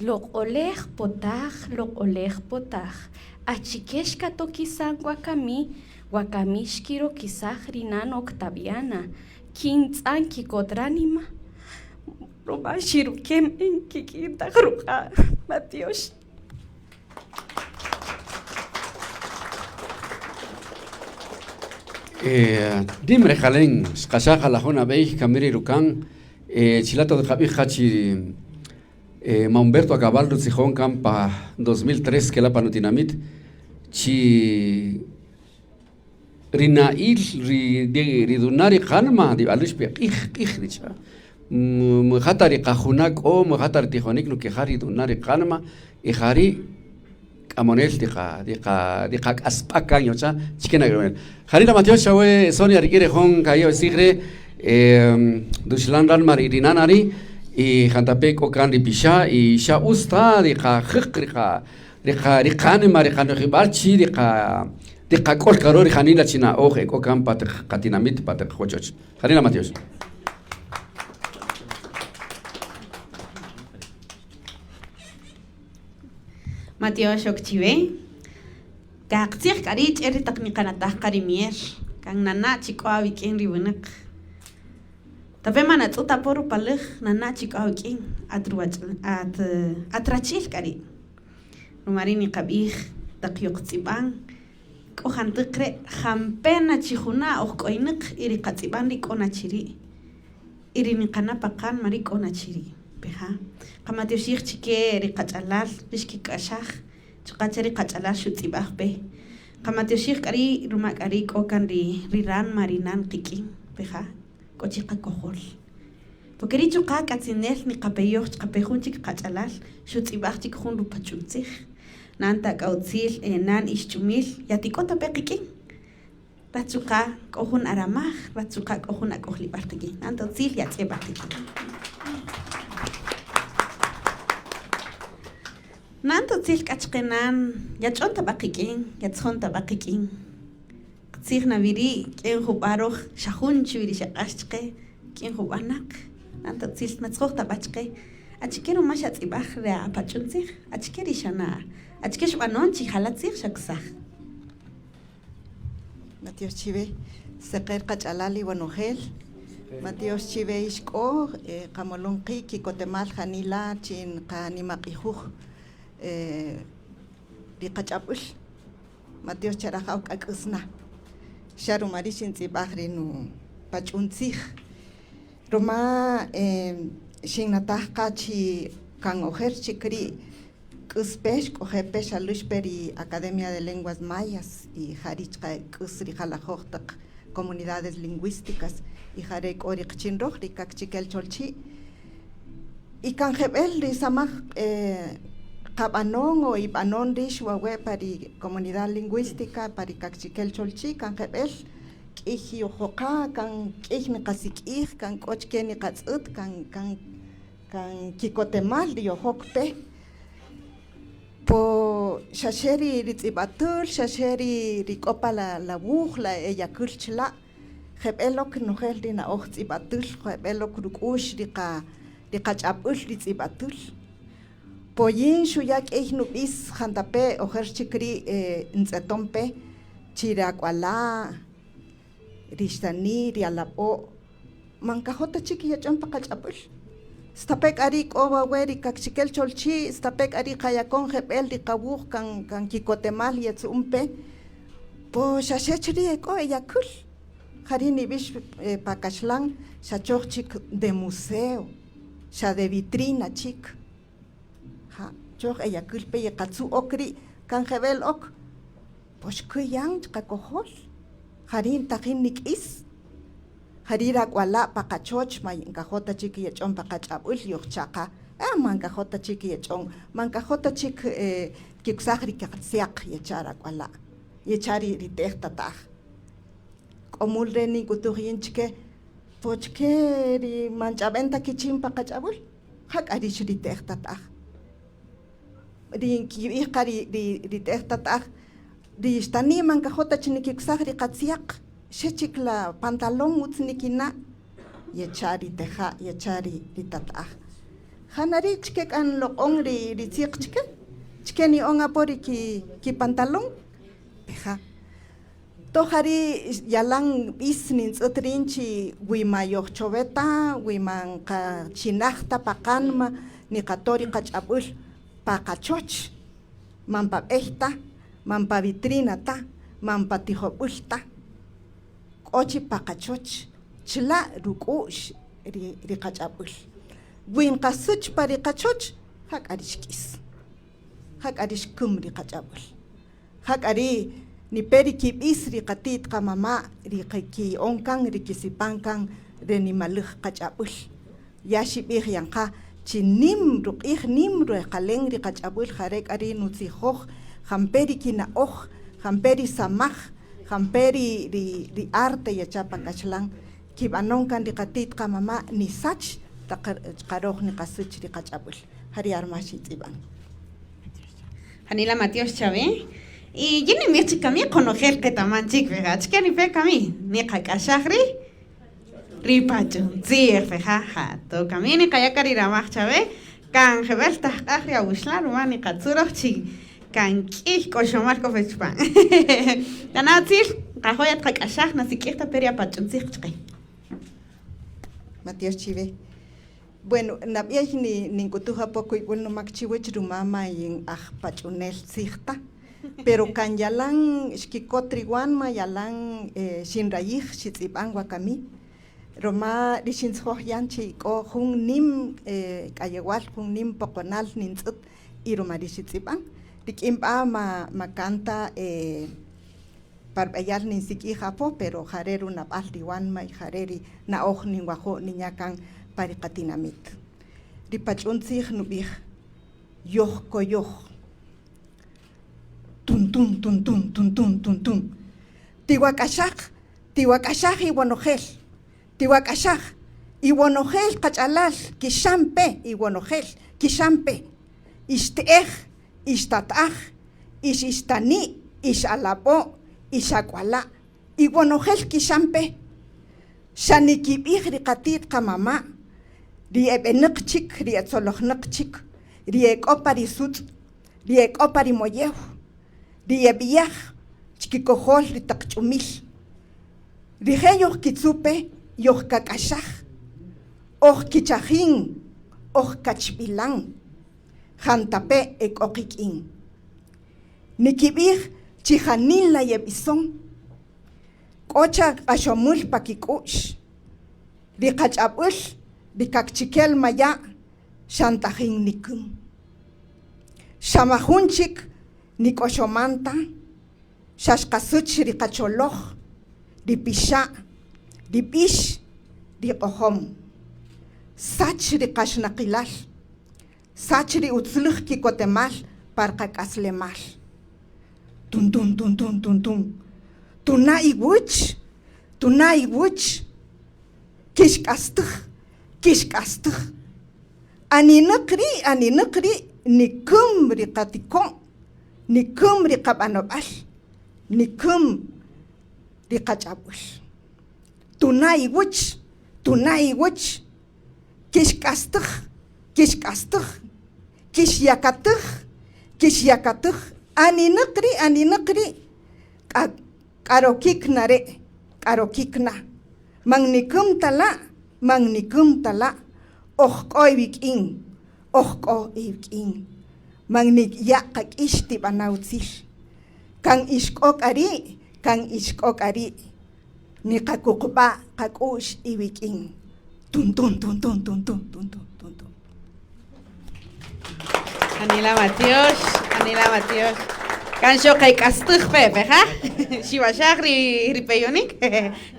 Loq'olej potaj, loq'olej potaj, achike xkatokisan wakami? Wakami xkirokisaj ri nan Octaviana, kintz'an kikot ránima. Ruma xirukem in kik'in taq ruq'a' matyox. Nim rejqalen xqaxaj jalajoj nab'ey kami ri rukan chila' toq nqab'ij qa chi ma Humberto Akabal rutzijon kan pa 2003 kela' pa nutinamit chi ri na'il ri runa' ri qanma ri b'alux pe q'ij q'ij nicha' man ja ta ri qajuna' k'o man ja ta ri tijonik nukeja' ri runa' ri qanma y ja ri' k'amonel ri qak'asb'a kan yocha' chike na jari' la matyox chawe Sonia rik'in re jun ka'i' oxi' tzij re' ruxlan ranma ri nana ri' y jantape' k'o kan ri pixa' y xa utz ta ri qajäq ri qanima ri qanojib'al chi ri qa. Tiqak'ol k'a ro' ri janila chi na'oj e k'o kan pa taq qatinamit, pa taq qochoch. Janila matyox. Matyox ok chiwe. Kaqtzij k'a ri' ch'el ri taq niqanataj qa ri mier, kan nana' chi k'o awik'in ri winäq. Tape' ma natz'ët apo rupaläj, nana' chi k'o awik'in, at ruwach at at rachi'il k'a ri'. Ruma ri' niqab'ij taq yoqtz'ib'an, k'o jantäq re' jampe' na chi juna' oj k'oynäq y ri qatz'ib'an ri' k'o na chi ri'. Y ri niqana' pa qanma ri' k'o na chi ri'. Peja'? Qamatyoxij chi ke ri qach'alal ri xkik'axaj chuqa' che ri qach'alal xutz'ib'aj pe. Qamatyoxij k'a ri' ruma k'a ri' k'o kan ri ri ranma ri nan qik'in, peja'? K'o chi qakojol. Porque ri' chuqa' k'atzinel niqapeyoj chqape jun chik qach'alal xutz'ib'aj chik jun rupach'un tzij. Nan ta k'a utzil, nan ixch'umil, yatik'o ta pe qik'in. Rat chuqa' k'o jun aramaj, rat chuqa' k'o jun ak'ojlib'al qik'in. Nan ta utzil yatz'eb'a qik'in. Nan ta utzil k'a chqe nan, yach'on ta b'a qik'in, yatzjon ta b'a qik'in. Qitzij na wi ri' k'in jub'a' röj xa jun chi wi ri xeq'ax chqe, k'in jub'a' naq. Nan ta utzil natzjoj ta b'a chqe, achike ruma xatz'ib'aj ri apach'un tzij? Achike ri xana'? Achike xb'anon chi jala tzij xakusaj? Matyox chiwe seqer qach'alal iwonojel, matyox chiwe ix k'o qamolon qi' kikotemal janila chin qanimaq'ijuj ri qach'ab'äl, matyox che rajaw k'a k'äs na, xa ruma ri' xintz'ib'aj ri nupach'un tzij, ruma xinnataj qa chi kan ojer chik ri' K'äs pe, xk'oje' pe, xalüx pe ri Academia de Lenguas Mayas y ja ri' chqä k'äs ri jalajöj taq comunidades lingüísticas y ja re' k'o ri qichin röj, ri Kaqchikel Cholchi'. Y kan jeb'ël ri samaj qab'anon o ib'anon rïx wawe' pa ri comunidad lingüística pa ri Kaqchikel Cholchi' kan jeb'ël k'ïy yojoqa, kan k'ïy niqasik'ij, kan k'o chike niqatz'ët, kan kan Kan kikotemal ri yojok pe, po xa xe ri tz'ib'atül, xa xe ri k'o pa la wuj, la e yakül chila', jeb'ël ok nojel ri na'oj tz'ib'atül, jeb'ël ok ruk'u'x ri qach'ab'äl ri tz'ib'atül. Po yin xuya' k'ïy nub'is jantape' ojer chik ri' ntz'eton pe chi ri ak'wala', ri xtani', ri alab'o' man nkajo' ta chik yech'on pa qach'ab'äl. Stape' k'a ri' k'o wawe' ri Kaqchikel Cholchi', stape' k'a ri' qayakon jeb'ël ri qawuj kan kan kikotemal yetzu'un pe, po xa xe chri' e k'o e yakül, ja ri' nib'ix pa kaxlan xa choj chik de museo, xa de vitrina chik. Ja, choj e yakül pe yeqatzu' ok ri' kan jeb'ël ok, po xküy yan chiqakojol, ja ri' ntajin nik'is. Ja ri' rak'wala' pa qachoch ma nkajo' ta chik yech'on pa qach'ab'äl yojcha' qa, ah ma nkajo' ta chik yech'on, ma nkajo' ta chik nkikusaj ri qatzyaq yecha' rak'wala', yecha' ri te'ej tata'aj. K'o mul re' nink'utuj yin chke, po chke ri ma nch'ab'en ta kichin pa qach'ab'äl, ja k'a rïx ri te'ej tata'aj. Ri nkib'ij qa ri te'ej tata'aj, ri xtani' ma nkajo' ta chi nikikusaj ri qatzyaq, xe chik la pantalón ütz nikina', yecha' ri teja', yecha' ri tata'aj. Ja na ri' chke k'a nloq'on ri tzyäq chke, chke ni'on apo ri kipantalón, peja'. Toj ja ri' yalan b'is nintz'ët rïn chi wi ma yojchove ta, wi ma nqachinaj ta pa qanma, niqato' ri qach'ab'äl pa qachoch, man pa b'ey ta, man pa vitrina ta, man pa tijob'äl ta, k'o chi pa qachoch, chla' ruk'u'x ri qach'ab'äl. Wi nqasäch pa ri qachoch, ja k'a ri xk'is, ja k'a ri xkäm ri qach'ab'äl. Ja k'a ri' nipe ri kib'is ri qati't qamama' ri kiya'on kan ri kisipan kan re nimaläj qach'ab'äl. Ya xib'ij yan qa chi nïm ruq'ij, nïm rejqalen ri qach'ab'äl ja re' k'a ri' nutzijoj jampe' ri kina'oj, jampe' ri samaj, jampe' ri arte yecha' pa kaxlan kib'anon kan ri qati't qamama' nisach taq chqa röj niqasüch ri qach'ab'äl. Ja ri' arma xitz'ib'an. Janila matyox chawe. Y yin ninb'ij chi kami qonojel qetaman chik peja achike nipe kami niqak'axaj ri ri pach'un tzij peja ja to kami niqaya' ka ri ramaj chawe kan jeb'ël tajq'aj ri awuxlan ruma niqatzu' röj chi kan k'ïy k'oxomal k'o pe chpan. Tana' utzil, nqajo' yatqak'axaj nasik'ij ta pe ri apach'un tzij chqe. Matyox chiwe. Bueno, nab'ey ni nink'utuj apo kuyb'ül numak chiwäch ruma ma yin ajpach'unel tzij ta, pero kan yalan xkikot ri wanma, yalan xinrayij xitz'ib'an wakami, ruma ri xintzjoj yan chi k'o jun nim k'ayewal, jun nim poqonal nintz'ët y ruma ri' xitz'ib'an. Rik'in b'a' ma ma kan ta Pa rb'eyal ninsik'ij apo, pero ja re' runab'al ri wanma y ja re' ri na'oj ninwajo' ninya' kan pa ri qatinamit. Ri pach'un tzij nub'ij, Yojkoyoj. Tun-tun, tun-tun, tun-tun, tun-tun. Tiwak'axaj, tiwak'axaj iwonojel, tiwak'axaj, iwonojel qach'alal, kixan pe, iwonojel, kixan pe. Ixte'ej, ixtat'aj, ix ixtani', ix alab'o', ix ak'wala', iwonojel kixan pe. Xa nikib'ij ri qati't qamama', ri e b'enäq chik, ri e tzolojnäq chik, ri e k'o pa ri sutz', ri e k'o pa ri moyew, ri yeb'iyaj chkikojol ri taq ch'umil. Rije' yojkitzu' pe, yojkak'axaj, oj kichajin, oj kachb'ilan. Jantape' e k'o qik'in. Nikib'ij chi janila yeb'ison, k'o cha q'axomül pa kik'u'x. Ri qach'ab'äl ri kakchikel maya' xa ntajin niküm. Xa majun chik nik'oxoman ta, xa xqasüch ri qacholoj, ri pixa', ri b'ix, ri q'ojom. Sach ri qaxnaqilal, sach ri utzlüj kikotemal pa rqak'aslemal. Tun tun tun tun tun tun. Tuna' iwäch, tuna' iwäch. Kixk'astäj, kixk'astäj. Aninäq ri', aninäq ri' nikäm ri qatiko'n, nikäm ri qab'anob'al, nikäm ri qach'ab'äl. Tuna' iwäch, tuna' iwäch. Kixk'astäj, kixk'astäj. Kixyakatäj, kixyakatäj. Aninäq ri', aninäq ri' k'a k'a rokik na re', k'a rokik na. Man nikäm ta la', man nikäm ta la', oj k'o iwik'in, oj k'o iwk'in. Man niya' qak'ix tib'ana' utzil. Kan ix k'o k'a ri', kan ix k'o k'a ri'. Niqakuqb'a' qak'u'x iwik'in. Tun tun tun tun tun tun tun tun tun tun. Janila matyox, janila matyox. Kan xoqek'astäj pe, peja? Xiwaxaj ri ri peyonik,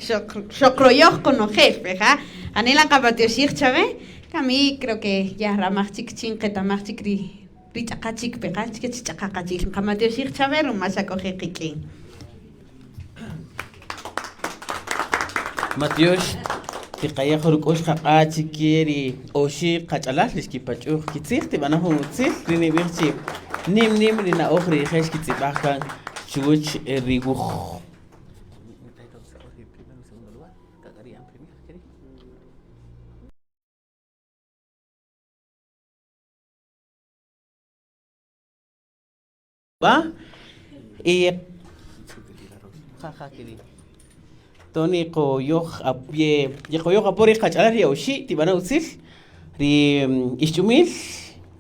xoq xoqroyoj qonojel, peja? Janila nqamatyoxij chawe. Kami creo que ya ramaj chik chin qetamaj chik ri ri ch'aqa chik peja, chike chi ch'aqa qachi'il. Nqamatyoxij chawe ruma xak'oje' qik'in. Matyox tiqaya' jun ruk'u'x qaq'a' chi ke ri oxi' qach'alal ri xkipach'uj kitzij tib'ana' jun utzil ri nib'ij chi nim nim ri na'oj ri rije' xkitz'ib'aj kan chuwäch ri wuj. Va y Tony qoyoj yeqoyoj apo ri qach'alal ri oxi' tib'ana' utzil ri Ixch'umil,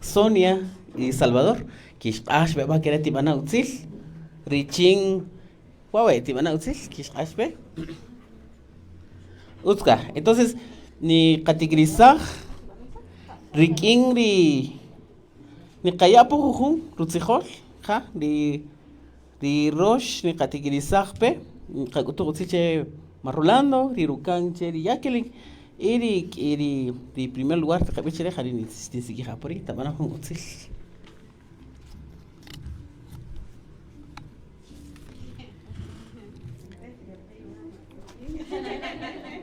Sonia y Salvador kixq'ax pe b'a kere' tib'ana' utzil richin wawe' tib'ana' utzil kixq'ax pe utz ka entonces niqatikirisaj rik'in ri Niqaya' apo jujun rutzijol ja ri ri rox niqatikirisaj pe nqak'utuj utzil che ma Rolando ri ruka'n che ri Jacqueline y ri k'i ri ri primer lugar tiqab'ij chire ja ri xtinsik'ij apo ri' tab'ana' jun utzil.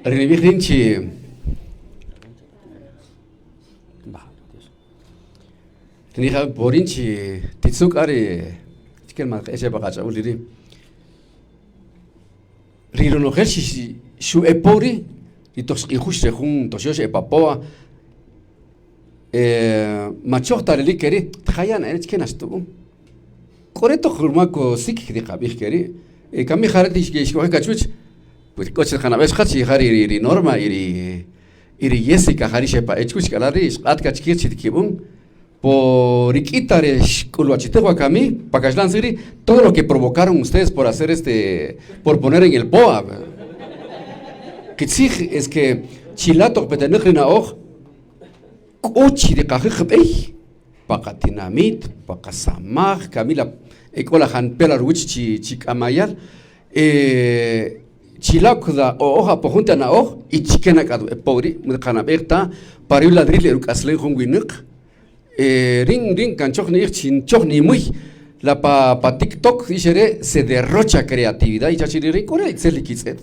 Ri nib'ij rïn chi Nija porin chi titzu' k'a ri Chike ma q'exe pa qach'ab'äl ri'. Ri ronojel xu'epo ri' ri toq xq'ijux re jun toq xyo'ox epapoa ma choj ta relik ke ri' tqaya' na chike naxtu'un. K'o re toq ruma kosik riqab'ij ke ri' kami ja re' xk'oje' ka chuwäch pues k'o chi qanab'ej chuqa' chi ja ri Norma y ri Yessica ja ri' xepa'e' chuwäch k'a la ri' xq'at ka chikij chi tikib'än Por ri k'ita re xk'ulwachitej wakami pa kaxlan tzij ri' todo lo que provocaron ustedes por hacer este por poner en el POA. Qitzij es que chila' toq petenäq ri na'oj k'o chi ri qajäq b'ey pa qatinamit, pa qasamaj, kami la e k'o la janpe' la ruwäch chi chi k'amayal chila' kudaq'o'oj apo jun ta na'oj y chike na k'a po ri' man qanab'ej ta pa ruwi' ladril e ruk'aslen jun winäq rïn rïn kan choj ni'ij chi choj nimüy la pa pa TikTok ixere' se derrocha creatividad y chachi ri' k'o re' itzel nikitz'et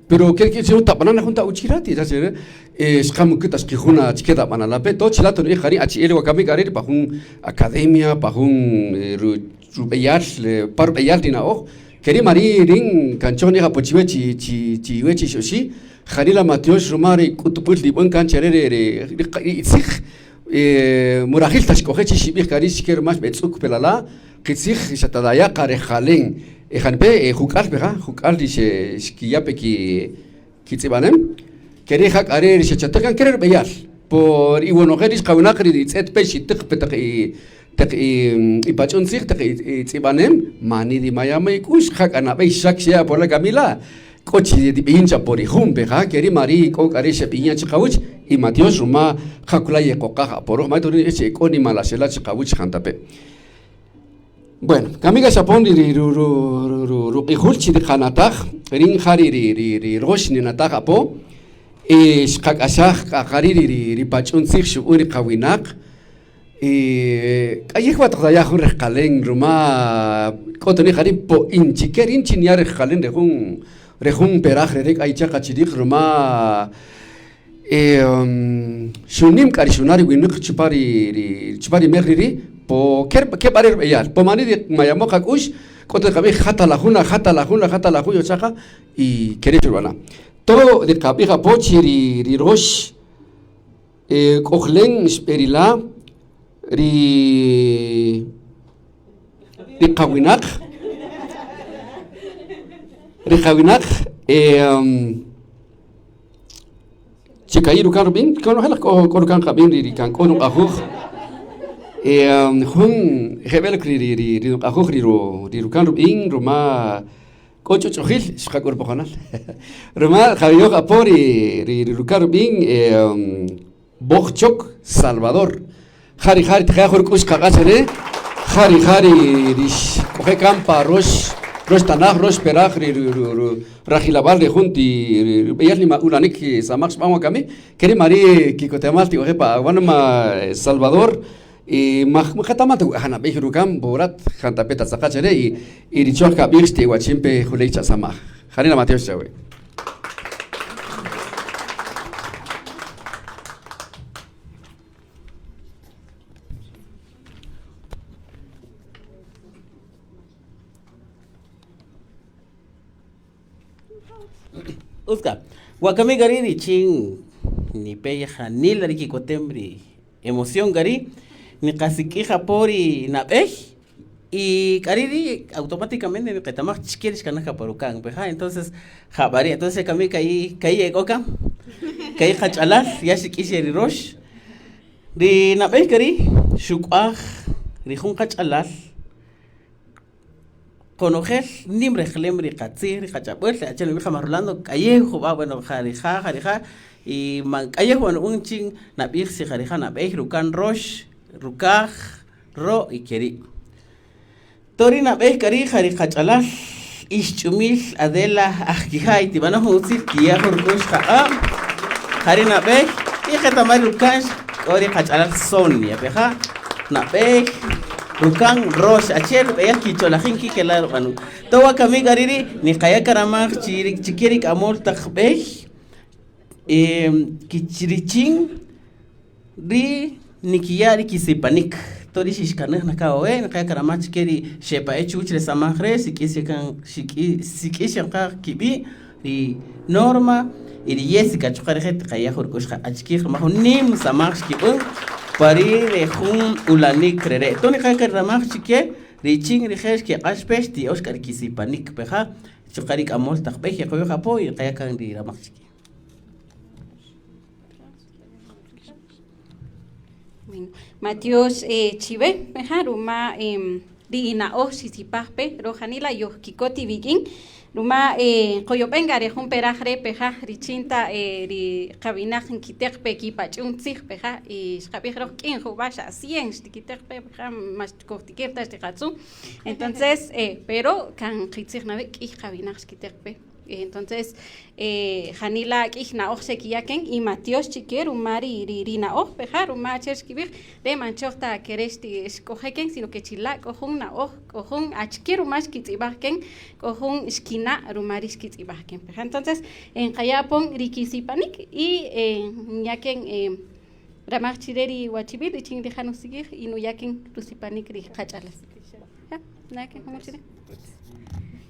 pero ke ri' tab'ana' na jun ta uchira ti chachi ri' xqamukü ta xqijun achike tab'anala' pe to chila' to ni'ij jari' achi'el wakami k'a ri' pa jun academia pa jun rub'eyal pa rub'eyal ri na'oj ke ri' mari' rïn kan choj ni'ij apo chiwe chi chi chiwe chi ixoxi' janila matyox ruma ri k'utb'äl nib'än kan chare ri ri itzij murajil ta xk'oje' chi xib'ij kan rïx chike ruma xb'etz'uk pe lala' qitzij xa ta daya' qa rejqalen janipe' juk'al pe ja juk'al ri xkiya' pe kitz'ib'anem ke ri' ja k'a ri' ri xechatäj kan ke ri' rub'eyal por iwonojel rïx qawinaq ri nitz'et pe xitäq pe taq taq ipach'un tzij taq itz'ib'anem mani dimayama ik'u'x ja k'a nab'ey xak xya' apo la Camila k'o chi tib'iyin cha po ri jun pe ja ke ri' mari' k'o k'a ri' xeb'iyin chi qawäch y matyox ruma jakula yeqoqaj apo röj ma ri' chi e k'o nimalaxela' chi qawäch jantape'. Bueno, kami k'a xapon ri ruq'ijul chi riqanataj rïn ja ri ri rox ninataj apo y xqak'axaj k'a ja ri' ri pach'un tzij xub'än ri qawinaq y k'ayew wa toq daya' jun rejqalen ruma k'o ta ja ri' po inchike rïn chi niya' rejqalen re jun re jun peraj re re' k'a yicha' qa chi rij ruma Xunïm k'a ri xuna' ri winäq chupan ri chupan ri mej ri' po ke b'a re' rub'eyal po mani ri mayamo' qak'u'x k'o ta nqab'ij ja ta la jun ja ta la jun ja ta la jun yocha qa y ke ri' xerub'ana' todo ri qab'ij apo chi ri ri rox k'ojlem xb'erila' ri ri qawinaq ri qawinaq Chi ka'i' rukan rub'in, konojel k'o k'o rukan qab'in ri ri kan k'o ruq'ajuj jun jeb'ël ri ri ri ri ruq'ajuj ri ru ri rukan rub'in ruma k'o ch'uch'ujil xqak'ul poqonal ruma jayoj apo ri ri rukan rub'in Bojchok Salvador ja rija' ri tqaya' jun ruk'u'x qaq'a' chare ja rija' ri ri xk'oje' kan pa rox rox tanaj rox peraj ri rajilab'al ri jun ti rub'eyal nima'ulanik samaj xb'an wakami ke ri' mari' kikotemal tik'oje' pa awanima Salvador y ma qetaman ta wi janab'ey rukan po rat jantape' tatzaqa' chare y ri choj kab'ij xtiwachin pe juley cha samaj janila matyox chawe. Utz k'a, wakami k'a ri' richin nipe janila ri kikotem ri emoción k'a ri' niqasik'ij apo ri nab'ey y k'a ri' ri' automáticamente niqetamaj chike ri xkanaj qa pa ruka'n pe ja entonces ja b'a ri' entonces kami ka'i' ka'i' e k'o kan ka'i' qach'alal ya xik'ïx yan ri rox ri nab'ey k'a ri' xuk'waj ri jun qach'alal Qonojel nïm rejqalem ri qatzij, ri qach'ab'äl, achi'el nub'ij qa ma Rolando k'ayew jub'a' bueno ja rija' ja rija' y man k'ayew b'a nub'än chin nab'ij si ja rija' nab'ey, ruka'n, rox, rukaj, ro' y ke ri'. To ri nab'ey k'a ri' ja ri qach'alal Ixch'umil Adela Ajquijay tib'ana' jun utzil tiya' jun ruk'u'x qaq'a' ja ri nab'ey y qetaman ri ruka'n k'o ri qach'alal Sonia peja' nab'ey Rukan, rox, achi'el rub'eyal kicholajin ki' kela' rub'anun. To wakami k'a ri' ri' niqaya' karamaj chi ri chike ri k'amöl taq b'ey richin ri nikiya' ri kisipanik. Tori xixkanaj naka wawe' nqaya' karamaj chike ri xepa'e' chuwäch re samaj re' xik'is yakan xik'is yan qa kib'i' ri Norma y ri Jessica chuqa' rije' tiqaya' jun ruk'u'x qaq'a' chikij ruma jun nim samaj xkib'än pa ri' re jun ulanïk re re'. Toni qaya' karamaj chike richin rije' xkeq'ax pe xtiya'ox k'a ri kisipanik peja' chuqa' ri k'amöl taq b'ey yeqoyoj apo y nqaya' kan ri ramaj chike. Bueno, matyox chiwe, peja ruma ri ina'oj xisipaj pe, roj janila yojkikot iwik'in, ruma qoyob'en k'a re jun peraj re' peja richin ta ri qawinaq nkiteq pe kipach'un tzij peja y xqab'ij roj k'in jub'a' xa cien xtikiteq pe peja ma xkojtikir ta xtiqatzu', entonces pero kan qitzij na wi' k'iy qawinaq xkiteq pe. Entonces janila k'iy na'oj xekiya' ken y matyox chike ruma ri ri na'oj peja' ruma achi'el xkib'ij re' man choj ta kere' xk'oje' ken sino que chila' k'o jun na'oj k'o jun achike ruma xkitz'ib'aj ken k'o jun xkina' ruma ri xkitz'ib'aj ken peja' entonces nqaya' pon ri kisipanik y nya' ken ramaj chire ri wachib'il richin rija' nusik'ij y nuya' ken rusipanik ri qach'alal.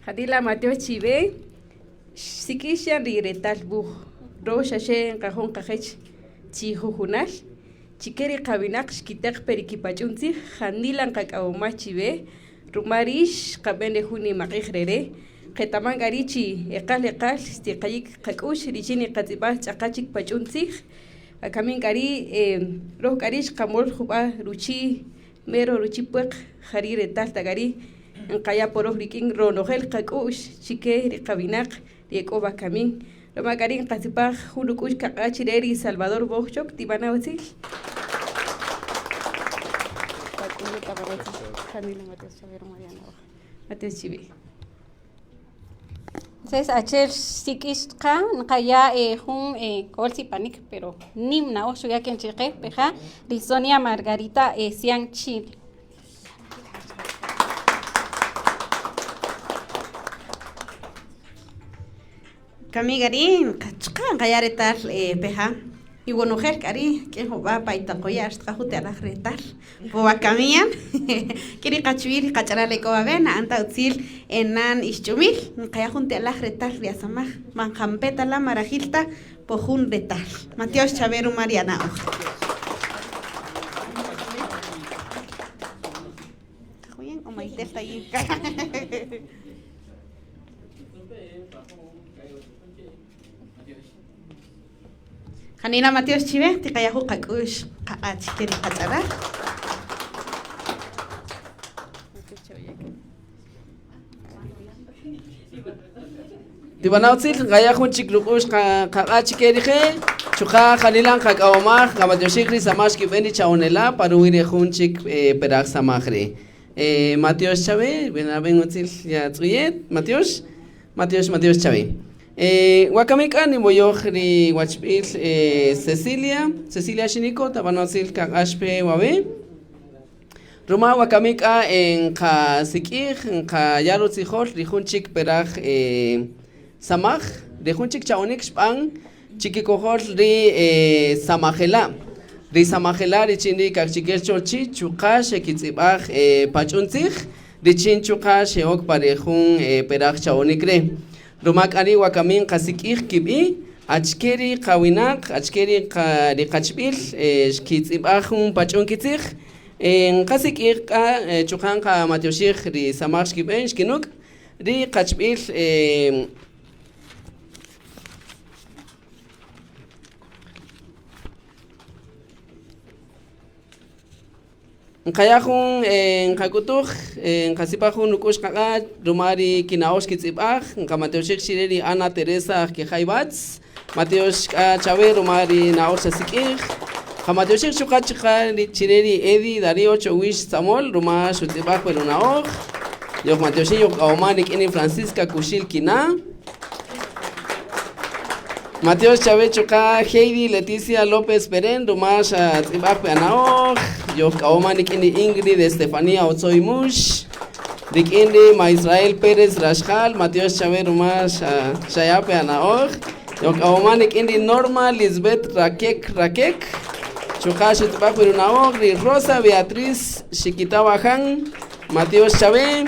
Janila matyox chiwe xsik'ix yan ri retal wuj roj xa xe nqajo' nqajech chi jujunal chike ri qawinaq xkiteq pe ri kipach'un tzij janila nqak'awomaj chiwe ruma rix xqab'en re jun nimaq'ij re re' qetaman k'a ri' chi eqal eqal xtiqayik qak'u'x richin niqatz'ib'aj ch'aqa chik pach'un tzij wakamin k'a ri' roj k'a ri' xqamol jub'a' ruchi' mero ruchi' pwaq ja ri' retal ta k'a ri' nqaya' po roj rik'in ronojel qak'u'x chike ri qawinaq ri e k'o wakamin ruma k'a ri' nqasipaj jun ruk'u'x kaq'a' chi re ri Salvador Bojchok tib'ana' utzil. Matyox chiwe. Entonces achi'el xsik'ix qa nqaya' jun ko'öl sipanik pero nim na'oj xuya' ken chiqe peja' ri Sonia Margarita Sian Chil. Kami k'a ri' chqä nqaya' retal peja y wonojel k'a ri' rik'in jub'a' pa itaqoya' xtqajut alaj retal po wakami yan ke ri qachib'il ri qach'alal e k'o wawe' na'än ta utzil enan ixch'umil nqaya' jun ti alaj retal ri asamaj man jampe' ta la' ma rajil ta po jun retal matyox chawe ruma ri ana'oj. Janila matyox chiwe tiqaya' jun qak'u'x qaq'a' chike ri qach'alal. Tib'ana' utzil nqaya' jun chik ruk'u'x qaq'a' chike rije' chuqa' janila nqak'awomaj nqamatyoxij ri samaj xkib'en ri cha'onela' pa ruwi' re jun chik peraj samaj ri'. Matyox chawe, b'en utzil yatz'uyet, matyox, matyox, matyox chawe. Wakami k'a ninwoyoj ri wachb'il Cecilia, Cecilia Xinico, tab'ana utzil kaq'ax pe wawe'. Ruma wakami k'a nqasik'ij, nqaya' rutzijol ri jun chik peraj samaj, ri jun chik cha'onik xb'an chikikojol ri samajela', ri samajela' richin ri Kaqchikel Cholchi' chuqa' xekitz'ib'aj pach'un tzij richin chuqa' xe'ok pa ri jun peraj cha'onik re'. Ruma k'a ri' wakami nqasik'ij kib'i' achike ri qawinaq, achike ri ri qachb'il xkitz'ib'aj jun pach'un kitzij, nqasik'ij k'a chuqa' nqamatyoxij ri samaj xkib'en xkinuk' ri qachb'il. Nqaya' jun nqak'utuj nqasipaj jun ruk'u'x qaq'a' ruma ri kina'oj xkitz'ib'aj nqamatyoxij chi re ri Ana Teresa Ajquejay Batz matyox k'a chawe ruma ri na'oj xasik'ij qamatyoxij chuqa' chuqa' chi re ri Eddie Darío Chowix Tzamol ruma xutz'ib'aj pe runa'oj yojmatyoxin yojk'awoman rik'in ri Francisca Kuxil Kina' Matyox chawe chuqa' Heidi Leticia López Peren ruma xatz'ib'aj pe ana'oj yojk'awoman rik'in ri Ingrid Estefanía Otzoy Mux rik'in ri ma Israel Pérez Raxjal matyox chawe ruma xaya' pe ana'oj yojk'awoman rik'in ri Norma Lisbeth Raquec Raquec. Chuqa' xutz'ib'aj pe runa'oj ri Rosa Beatriz Xiquita Baján, Matiox chawe.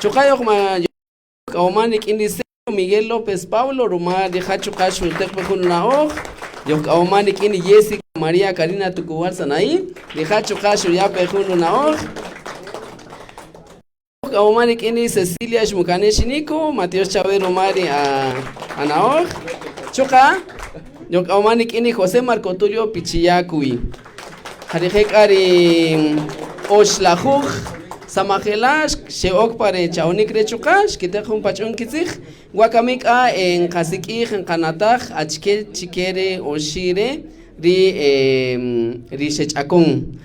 Chuqa' yojma yojk'awoman rik'in ri Miguel López Pablo ruma rija' chuqa' xuteq pe jun runa'oj. Yojk'awoman rik'in ri Jessica María Karina Tukuwal Sanaí, rija' chuqa' xuya' pe jun runa'oj. Yojk'awoman rik'in ri Cecilia Xmukane Xinico, matiox chawe ruma ri ana'oj. Chuqa' yojk'awoman rik'in ri José Marco Tulio Pichiyacuy. Ja rije' k'a ri oxlajuj samajela' xe'ok pa re cha'onik re' chuqa' xkiteq jun pach'un kitzij. Wakami k'a nqasik'ij nqanataj achike chike re oxi' re' ri ri xech'akon.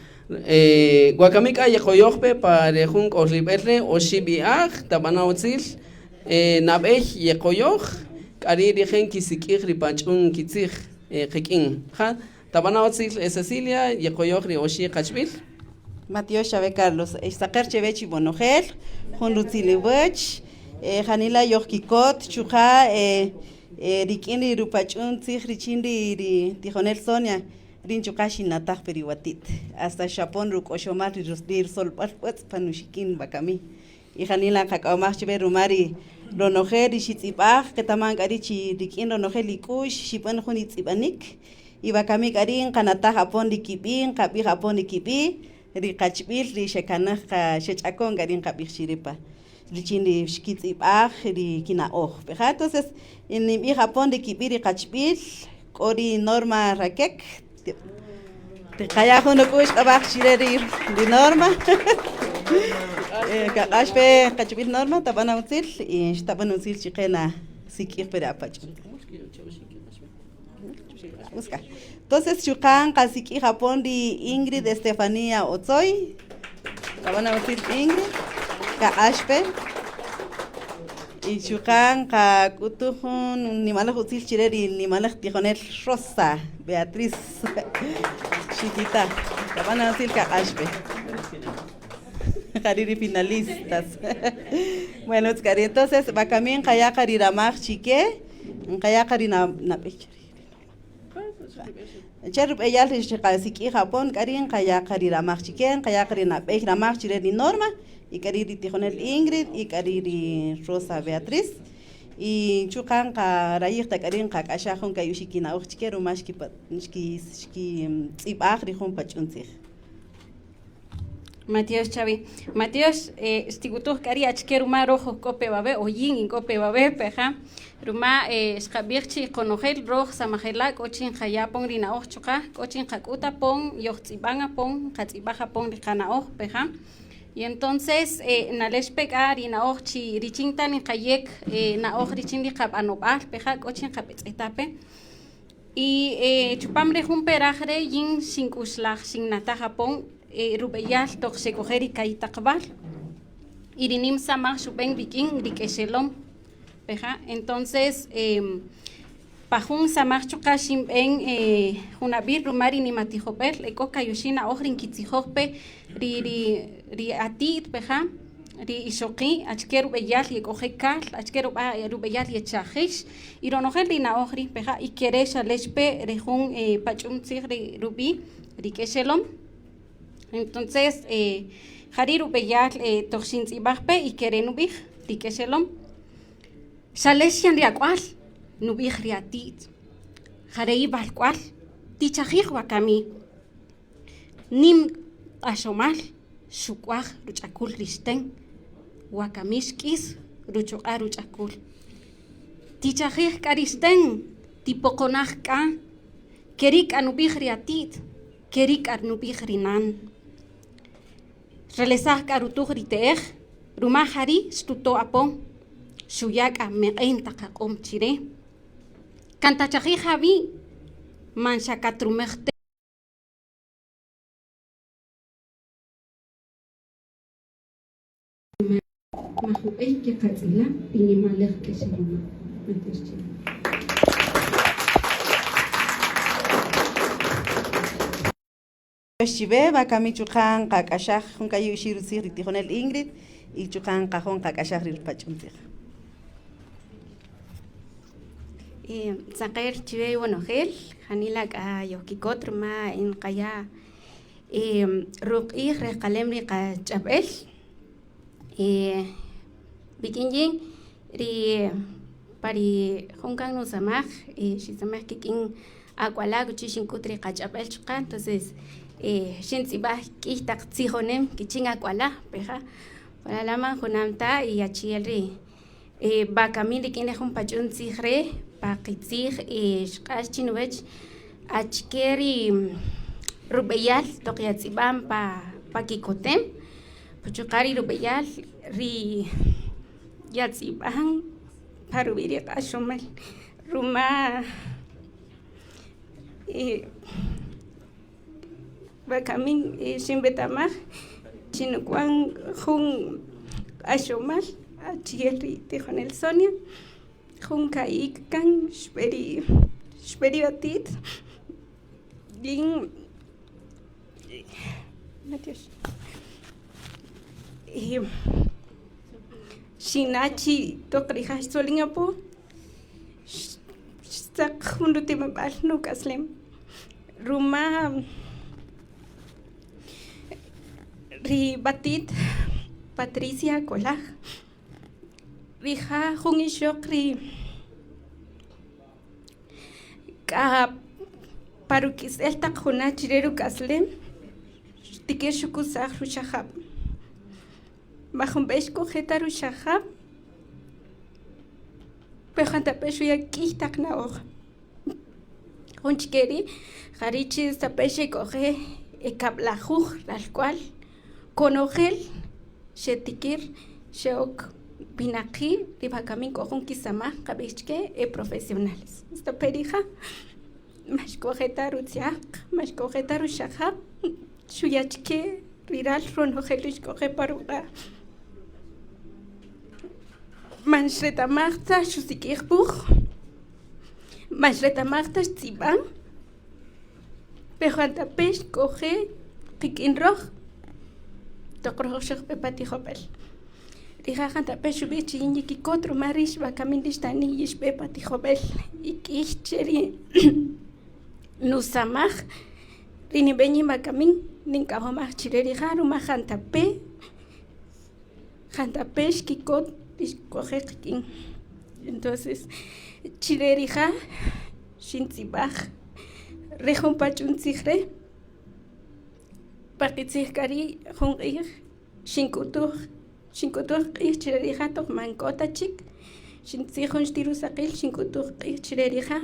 Wakami k'a yeqoyoj pe pa re jun k'ojlib'el re' oxi' b'i'aj, tab'ana' utzil nab'ey yeqoyoj, k'a ri' rije' nkisik'ij ri pach'un kitzij qik'in. Ja. Tab'ana' utzil, Cecilia, yeqoyoj ri oxi' qachb'il. Matyox chawe Carlos. Xsaqer chewe chi bonojel, jun rutzil iwäch, janila yojkikot chuqa' rik'in ri rupach'un tzij richin ri tijonel Sonia, rïn chuqa' xinnataj pe ri wati't, hasta xapon ruk'oxomal ri rusolb'äl b'ëtz' pa nuxikin wakami. Y janila nqak'awomaj chiwe ruma ri ronojel ri xitz'ib'aj, qetaman k'a ri' chi rik'in ronojel ik'u'x xib'än jun itz'ib'anik. Y wakami k'a ri' nqanataj apon ri kib'i', nqab'ij apon ri kib'i', ri qachb'il ri xekanäj qa, xech'akon k'a ri' nqab'ij chi ri' pa richin ri xkitz'ib'aj ri kina'oj. Peja' entonces ninb'ij apon ri kib'i' ri qachb'il, k'o ri Norma Raquec, Tiqaya' jun ruk'u'x q'ab'aj chi re ri Norma. Kaq'ax pe qachb'il Norma, tab'ana' utzil y xtab'än utzil chi qe nasik'ij pe ri apach'un. Entonces chuqa' nqasik'ij apon ri Ingrid Estefanía Otzoy. Tab'ana' utzil Ingrid, kaq'ax pe. Y chuqa' nqak'utuj jun nimaläj utzil chi re ri nimaläj tijonel Rosa Beatriz Xiquita. Tab'ana' utzil kaq'ax pe. Ja ri' ri finalistas. Bueno, utz k'a ri'. Entonces, wakami nqaya' qa ri ramaj chi ke, nqaya' qa ri nab'ey. Che rub'eyal ri xqasik'ij apon k'a ri' nqaya' qa ri ramaj chi ke, nqaya' qa ri nab'ey ramaj chi re ri Norma y k'a ri' ri tijonel Ingrid y k'a ri' ri Rosa Beatriz y chuqa' nqarayij ta k'a ri' nqak'axaj jun ka'i' oxi' kina'oj chi ke ruma xkitz'ib'aj ri jun pach'un tzij. Matyox chawe. Matyox, xtik'utuj k'a ri' achike ruma röj oj k'o pe wawe' o yïn in k'o pe wawe' peja', ruma xqab'ij chi qonojel röj samajela' k'o chi nqaya' apon ri na'oj chuqa' k'o chi nqak'üt apon, yojtz'ib'an apon, nqatz'ib'aj apon ri qana'oj peja'. Y entonces nalex pe k'a ri na'oj chi richin ta niqayäk na'oj richin ri qab'anob'al peja' k'o chi nqab'etz'eta' pe. Y chupam re jun peraj re' yin xink'uxlaj xinnataj apon rub'eyal toq xek'oje' ri ka'i' taq b'al y ri nim samaj xub'en rik'in ri k'exelom peja' entonces pa jun samaj chuqa' xinb'en junab'ir ruma ri nimatijob'el e k'o kayoxi' na'oj ri nkitzijoj pe ri ri ri ati't peja' ri ixoqi' achike rub'eyal yek'oje' kal, achike rub'eyal yechajïx y ronojel ri na'oj ri' peja' y ke re' xalex pe re jun pach'um tzij ri rub'i' ri k'exelom. Entonces ja ri' rub'eyal toq xintz'ib'aj pe y ke re' nub'ij ri k'exelom. Xalex yan ri ak'wal, nub'ij ri ati't, ja re' iwalk'wal, tichajij wakami. Nim q'axomal xuk'waj ruch'akul ri xten, wakami xk'is ruchuq'a' ruch'akul. Tichajij k'a ri xten, tipoqonaj k'a, ke ri' k'a nub'ij ri ati't, ke ri' k'a nub'ij ri nan. Xrelesaj k'a rutuj ri te'ej, ruma ja ri' xtuto' apo, xuya' k'a meq'en taq aq'om chi re. Kan tachajij awi' man xa katrumej te. Majub'ey keqatz'ila' ri nimaläj k'exeloma'. Matyox chiwe. Matyox chiwe, wakami chuqa' nqak'axaj jun ka'i' oxi' rutzij ri tijonel Ingrid y chuqa' nqajo' nqak'axaj ri rupach'un tzij. Saqer chiwe iwonojel, janila k'a yojkikot ruma nqaya' ruq'ij rejqalem ri qach'ab'el. Wik'in yin ri pa ri jun kan nusamaj xisamaj kik'in ak'wala' akuchi xink'ut ri qach'ab'el chuqa' entonces xintz'ib'aj k'iy taq tzijonem kichin ak'wala' peja' la man junam ta y achi'el ri Wakami rik'in re jun pach'un tzij re' pa qitzij xq'ax chi nuwech achike ri rub'eyal toq yatz'ib'an pa pa kikotem, chuqa' ri rub'eyal ri yatz'ib'an pa ruwi' ri q'axomal ruma Wakami xinwetamaj chi nuk'wan jun q'axomal achi'el ri tijonel Sonia, jun ka'i' ik' kan xb'e ri xb'e ri ati't yin xinna' chi toq rija' xtzolin apo xtzaq jun rutimab'al nuk'aslem ruma ri b'ati't Patricia Colaj rija' jun ixoq ri k'a pa ruk'isb'al taq juna' chi re ruk'aslem xtikir xukusaj ruxajab' majunb'ey xk'oje' ta ruxajab' pero jantape' xuya' k'iy taq na'oj jun chike ri' ja ri' chi stape' xek'oje' e kab'lajuj ralk'wal konojel xetikir xe'ok winaqi' ri wakami k'o jun kisamaj nqab'ij chike e profesionales stape' rija' man xk'oje' ta rutzyaq man xk'oje' ta ruxajab' xuya' chike ri ral ronojel ri xk'oje' pa ruq'a' man xretamaj ta xusik'ij wuj, man xretamaj ta xtz'ib'an, pero jantape' xk'oje' qik'in röj toq röj xojb'e pa tijob'äl, rija' jantape' xub'ij chi yin yikikot ruma rïx wakami rïx xtani' yixb'e pa tijob'äl y k'ïy che ri nusamaj ri nib'en yin wakami nink'awomaj chi re rija' ruma jantape' jantape' xkikot ri xk'oje' qik'in entonces chi re rija' xintz'ib'aj re jun pach'un tzij re' pa qitzij k'a ri' jun q'ij xink'utuj xink'utuj q'ij chi re rija' toq man k'o ta chik xintzij jun xti rusaqil xink'utuj q'ij chi re rija'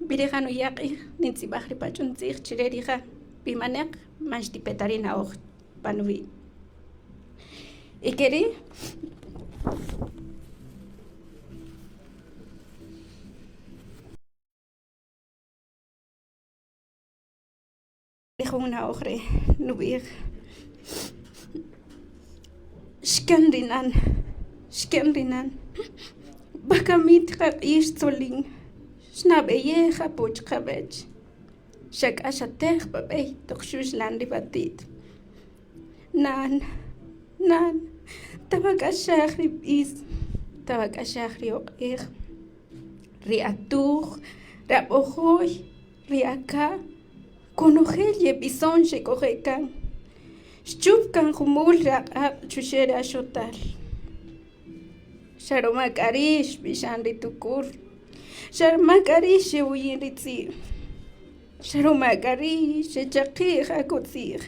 vi rija' nuya' q'ij nintz'ib'aj ri pach'un tzij chi re rija' vi manaq man xtipe ta ri na'oj pa nuwi'. Y ke ri' jun na'oj re' nub'ij xkäm ri nan, xkäm ri nan, wakami tiqaq'ij xtzolin xnab'eyej apo chiqawech xa k'a xatej pa b'ey toq xuxlan ri wati't, nan, nan tawak'axaj ri b'is, tawak'axaj ri oq'ej, ri atuj, ri ab'ojo'y, ri aka' konojel yeb'ison xek'oje' kan, xchup kan jumul ri aq'aq' chuxe' ri axotal, xa ruma k'a ri' xb'ixan ri tukur, xa ruma k'a ri' xewuyin ri tz'i', xa ruma k'a ri' xechaqi'j akotz'i'j,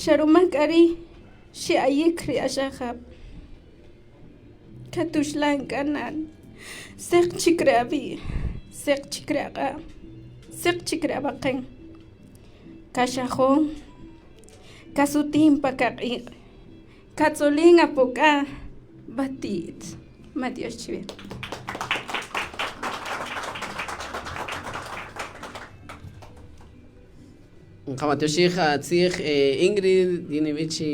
xa ruma k'a ri' xe'ayik ri axajab', katuxlan k'a nan, seq chik ri awi', seq chik ri aq'a', seq chik ri awaqen, kaxajon, kasutin pa kaq'iq', katzolin apo k'a wati't. Matyox chiwe. Nqamatyoxij atzij Ingrid, yin nib'ij chi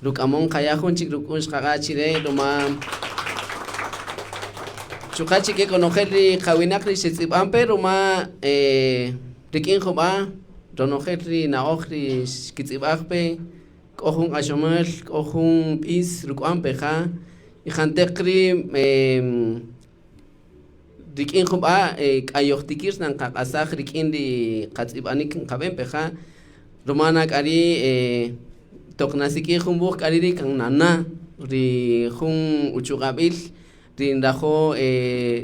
ruk'amon nqaya' jun chik ruk'u'x qaq'a' chi re' ruma chuqa' chi ke konojel ri qawinaq ri xetz'ib'an pe ruma rik'in jub'a' ronojel ri na'oj ri xkitz'ib'aj pe k'o jun q'axomal, k'o jun b'is ruk'wan pe ja y janteq ri' rik'in jub'a' k'a yojtikir na nqaq'asaj rik'in ri qatz'ib'anik nqab'en peja' ruma na k'a ri' toq nasik'ij jun wuj k'a ri' ri kan nana' ri jun uchuq'ab'il ri nrajo'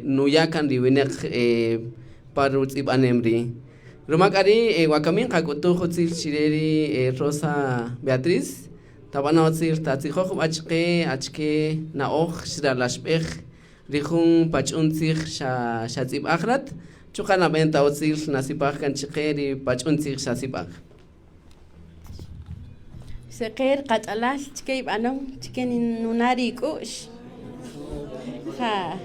nuya' kan ri winäq pa rutz'ib'anem ri'. Ruma k'a ri' wakami nqak'utuj utzil chi re ri Rosa Beatriz, tab'ana' utzil tatzijoj jub'a' chqe achike na'oj xralaxb'ej ri jun pach'un tzij xatz'ib'aj rat, chuqa' nab'en ta utzil nasipaj kan chqe ri pach'un tzij xatz'ib'aj. Seqer qach'alal chike ib'anon chike nuna' ri ik'u'x ja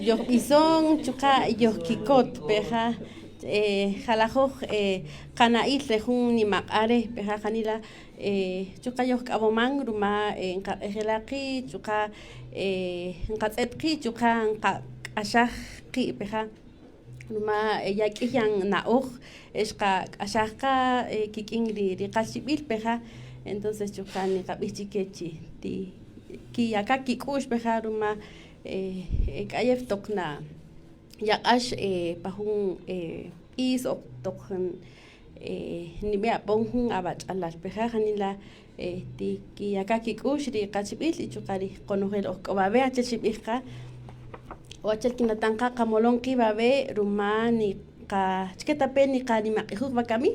yojb'ison chuqa' yojkikot peja jalajoj qana'il re jun nimaq'a' re' peja janila chuqa' yojk'awoman ruma nqaq'ejela' qii' chuqa' nqatz'et qii' chuqa' nqak'axaj qii' peja ruma ya k'iy yan na'oj xqak'axaj qa kik'in ri qachib'il peja entonces chuqa' niqab'ij chike chi ti kiyaka' kik'u'x peja ruma k'ayew toq na yaq'ax pa jun b'is o toq nib'e apon jun awach'alal peja janila tikiyaka' kik'u'x ri qachib'il y chuqa' ri qonojel oj k'o wawe' achi'el xib'ij qa o achi'el kinatan qa qamolon qi' wawe' ruma niqa achike ta pe niqanimaq'ijuj wakami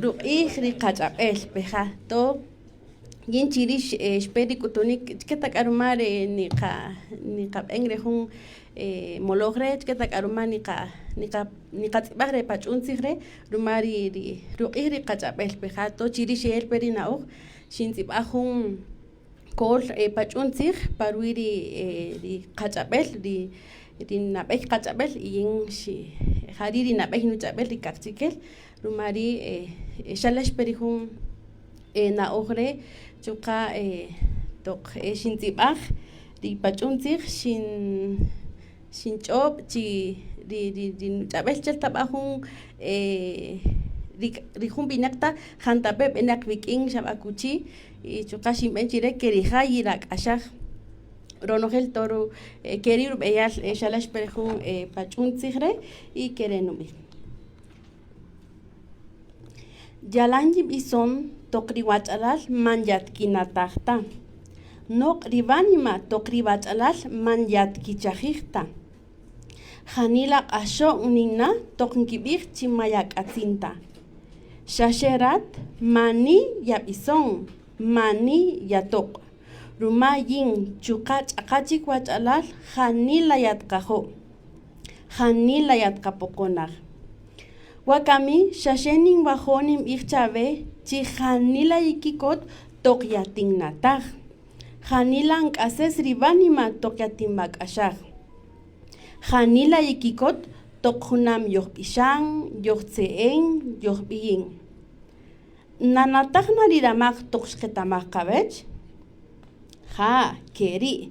ruq'ij ri qach'ab'el peja to yin chi ri' xpe ri k'utunik achike ta k'a ruma re niqa niqab'en re jun moloj re' achike ta k'a ruma niqa niqa niqatz'ib'aj re pach'un tzij re' ruma ri ri ruq'ij ri qach'ab'el peja to chi ri' xe'el pe ri na'oj xintz'ib'aj jun ko'l pach'un tzij pa ruwi' ri ri qach'ab'el ri ri nab'ey qach'ab'el y yin xi ja ri' ri nab'ey nuch'ab'el ri kaqchikel ruma ri' xalax pe ri jun na'oj re' chuqa' toq xintz'ib'aj ri pach'un tzij xin xinch'ob' chi ri ri nuch'ab'el achi'el ta b'a jun ri jun winäq ta jantape' b'enaq wik'in xa b'akuchi y chuqa' xinb'en chi re ke rija' yirak'axaj ronojel toro ke ri' rub'eyal xalax pe jun pach'un tzij re' y ke re' nub'ij. Yalan yib'ison toq ri wach'alal man yatkinataj ta. Noq' ri wánima toq ri wach'alal man yatkichajij ta. Janila q'axo'n ninna' toq nkib'ij chi ma yak'atzin ta. Xa xe rat mani yab'ison, mani yatoq', ruma yin chuqa' ch'aqa chik wach'alal janila yatqajo'. Janila yatqapoqonaj. Wakami xa xe ninwajo' ninb'ij chawe chi janila yikikot toq yatinnataj. Janila nk'ases ri wánima toq yatinwak'axaj. Janila yikikot toq junam yojb'ixan, yojtze'en, yojb'iyin. Nanataj na ri ramaj toq xqetamaj qawech? Ja', ke ri'.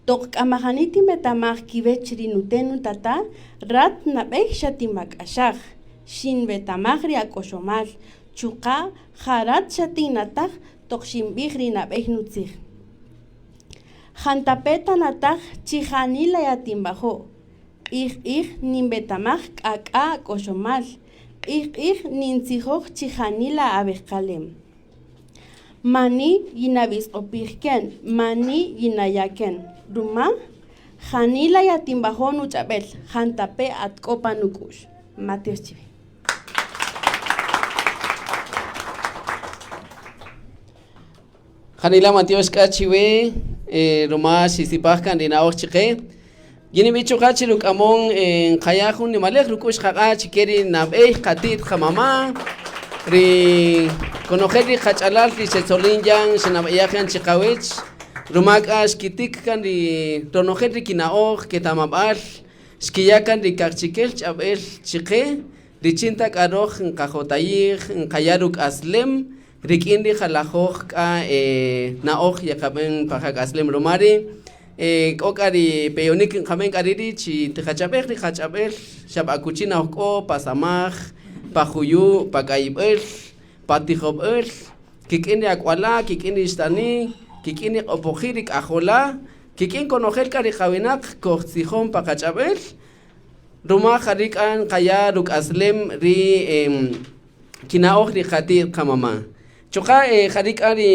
Toq k'a majani tinwetamaj kiwech ri nute' nutata', rat nab'ey xatinwak'axaj, xinwetamaj ri ak'oxomal, chuqa' ja rat xatinnataj toq xinb'ij ri nab'ey nutzij. Jantape' tanataj chi janila yatinwajo', q'ij q'ij ninwetamaj k'ak'a' ak'oxomal, q'ij q'ij nintzijoj chi janila awejqalem. Mani yinab'isq'opij ken, mani yinaya' ken, ruma janila yatinwajo' nuch'ab'el, jantape' at k'o pa nuk'u'x. Matyox chiwe. Janila matyox k'a chiwe ruma xisipaj kan ri na'oj chqe. Yin ninb'ij chuqa' chi ruk'amon nqaya' jun nimalej ruk'u'x qaq'a' chike ri nab'ey qati't qamama' ri konojel ri qach'alal ri xetzolin yan xenab'eyaj yan chiqawech ruma k'a xkitik kan ri ronojel ri kina'oj ketamab'al xkiya' kan ri kaqchikel ch'ab'el chqe richin ta k'a roj nqajotayij nqaya' ruk'aslem Rik'in ri jalajoj k'a na'oj yeqab'än pa qak'aslem ruma ri' k'o k'a ri peyonïk nqab'än k'a ri' ri' chi tiqach'ab'ej ri qach'ab'äl xa b'a akuchi na oj k'o pa samaj, pa juyu', pa k'ayib'äl, pa tijob'äl, kik'in ri ak'wala', kik'in ri ixtani', kik'in ri q'opoji', ri k'ajola'. Kik'in konojel k'a ri qawinaq kojtzijon pa qach'ab'äl, ruma ja ri k'a nqaya' ruk'aslem ri kina'oj ri qati't qamama'. Chuqa' ja ri k'a ri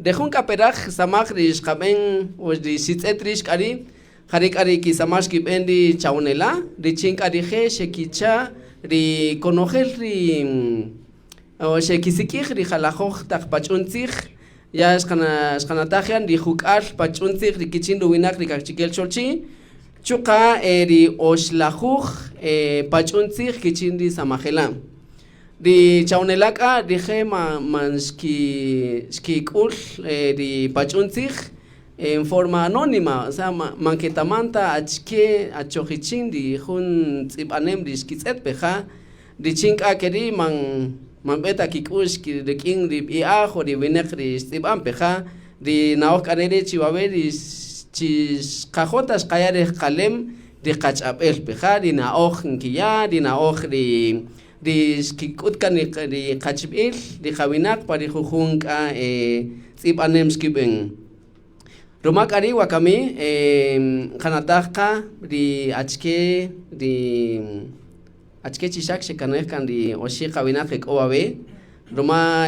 re jun k'a peraj samaj ri xqab'en o ri xitz'et rïx k'a ri' ja ri k'a ri kisamaj xkib'en ri cha'onela' richin k'a rije' xekicha' ri konojel ri o xekisik'ij ri jalajöj taq pach'un tzij, ya xqanataj yan ri juk'al pach'un tzij ri kichin ruwinaq ri kaqchikel cholchi', chuqa' ri oxlajuj pach'un tzij kichin ri samajela'. Ri cha'onela' k'a rije' man xkik'ül ri pach'un tzij en forma anónima, o sea man ketaman ta achike achoj ichin ri jun tz'ib'anem ri xkitz'ët pe ja. Richin k'a ke ri' man man nb'e ta kik'u'x rik'in ri b'i'aj o ri winäq ri xtz'ib'an pe ja ri na'oj k'a re' chi wawe' ri chi xqajo' ta xqaya' rejqalem ri qach'ab'äl pe ja ri na'oj nkiya' ri na'oj ri ri xkik'üt kan ri qachib'il ri qawinaq pa ri jujun k'a tz'ib'anem xkib'än. Ruma k'a ri' wakami nqanataj qa ri achike ri Achike chi xak xekanej kan ri oxi' qawinaq e k'o wawe', ruma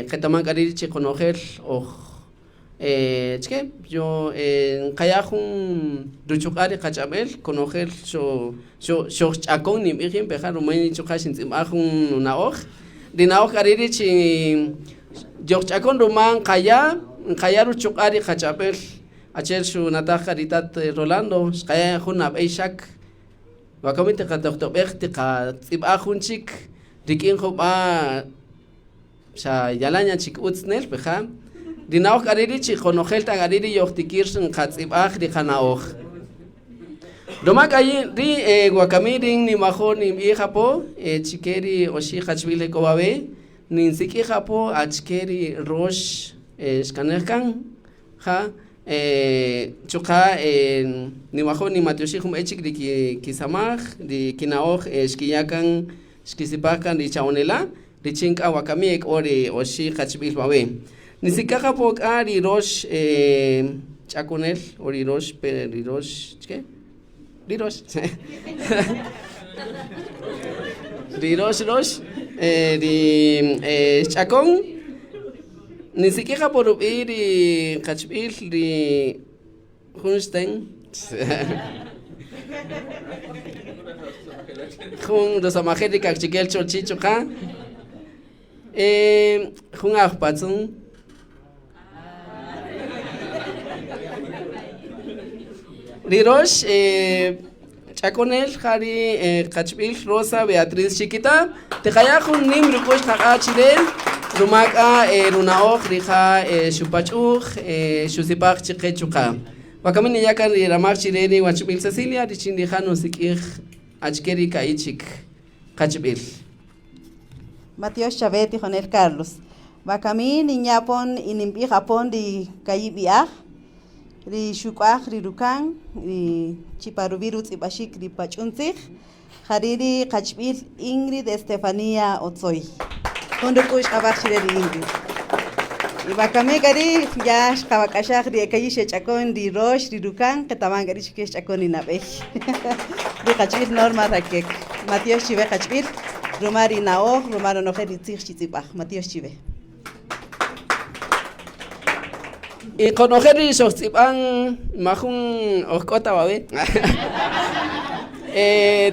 qetaman k'a ri' chi qonojel oj achike yo nqaya' jun ruchuq'a' ri qach'ab'äl konojel xojch'akon ninb'ij yin peja' ruma yin chuqa' xintz'ib'aj jun nuna'oj, ri na'oj k'a ri' ri chi yojch'akon ruma nqaya' nqaya' ruchuq'a' ri qach'ab'äl achi'el xunataj qa ri tat Rolando xqaya' jun nab'ey xak. Wakami tiqatojtob'ej tiqatz'ib'aj jun chik rik'in jub'a' xa yalan yan chik ütz nel pe ja. Ri na'oj k'a ri' ri' chi qonojel ta k'a ri' ri yojtikir nqatz'ib'aj ri qana'oj. Ruma k'a ri' wakami rïn ninwajo' ninb'ij apo chike ri oxi' qachb'il e k'o wawe' ninsik'ij apo achike ri rox xkanej kan ja Chuqa' ninwajo' ninmatyoxij jun b'ey chik ri kisamaj, ri kina'oj xkiya' kan, xkisipaj kan ri cha'onela' richin k'a wakami e k'o ri oxi' qachib'il wawe'. Nisik'aj apo k'a ri rox ch'akonel o ri rox ri rox achike? Ri rox ri rox rox ri xch'akon nisik'ij apo rub'i' ri qachb'il ri jun xten jun rusamajel ri kaqchikel cholchi' chuqa' jun ajpatzun. Ri rox ch'akonel ja ri qachb'il Rosa Beatriz Chiquita. Tiqaya' jun nim ruk'u'x qaq'a' chi re ruma k'a runa'oj rija' xupach'uj xusipaj chi qe chuqa'. Wakami niya' kan ri ramaj chi re ri wachb'il Cecilia richin rija' nusik'ij achike ri ka'i' chik qachb'il. Matyox chawe tijonel Carlos. Wakami ninya' apon y ninb'ij apon ri ka'i' b'i'aj, ri xuk'waj ri rukan ri chi pa ruwi' rutz'ib'axik ri pach'un tzij, ja ri' ri qachb'il Ingrid Estefanía Otzoy. Jun ruk'u'x q'ab'aj chi re ri Ingrid. Y wakami k'a ri' ya xqawak'axaj ri e ka'i' xech'akon ri rox, ri rukan, qetaman k'a ri' chi ke xch'akon ri nab'ey. Ri qachb'il Norma Raquec. Matyox chiwe qachb'il. Ruma ri na'oj, ruma ronojel ri tzij xitz'ib'aj. Matyox chiwe. Y konojel ri xojtz'ib'an majun oj k'o ta wawe'.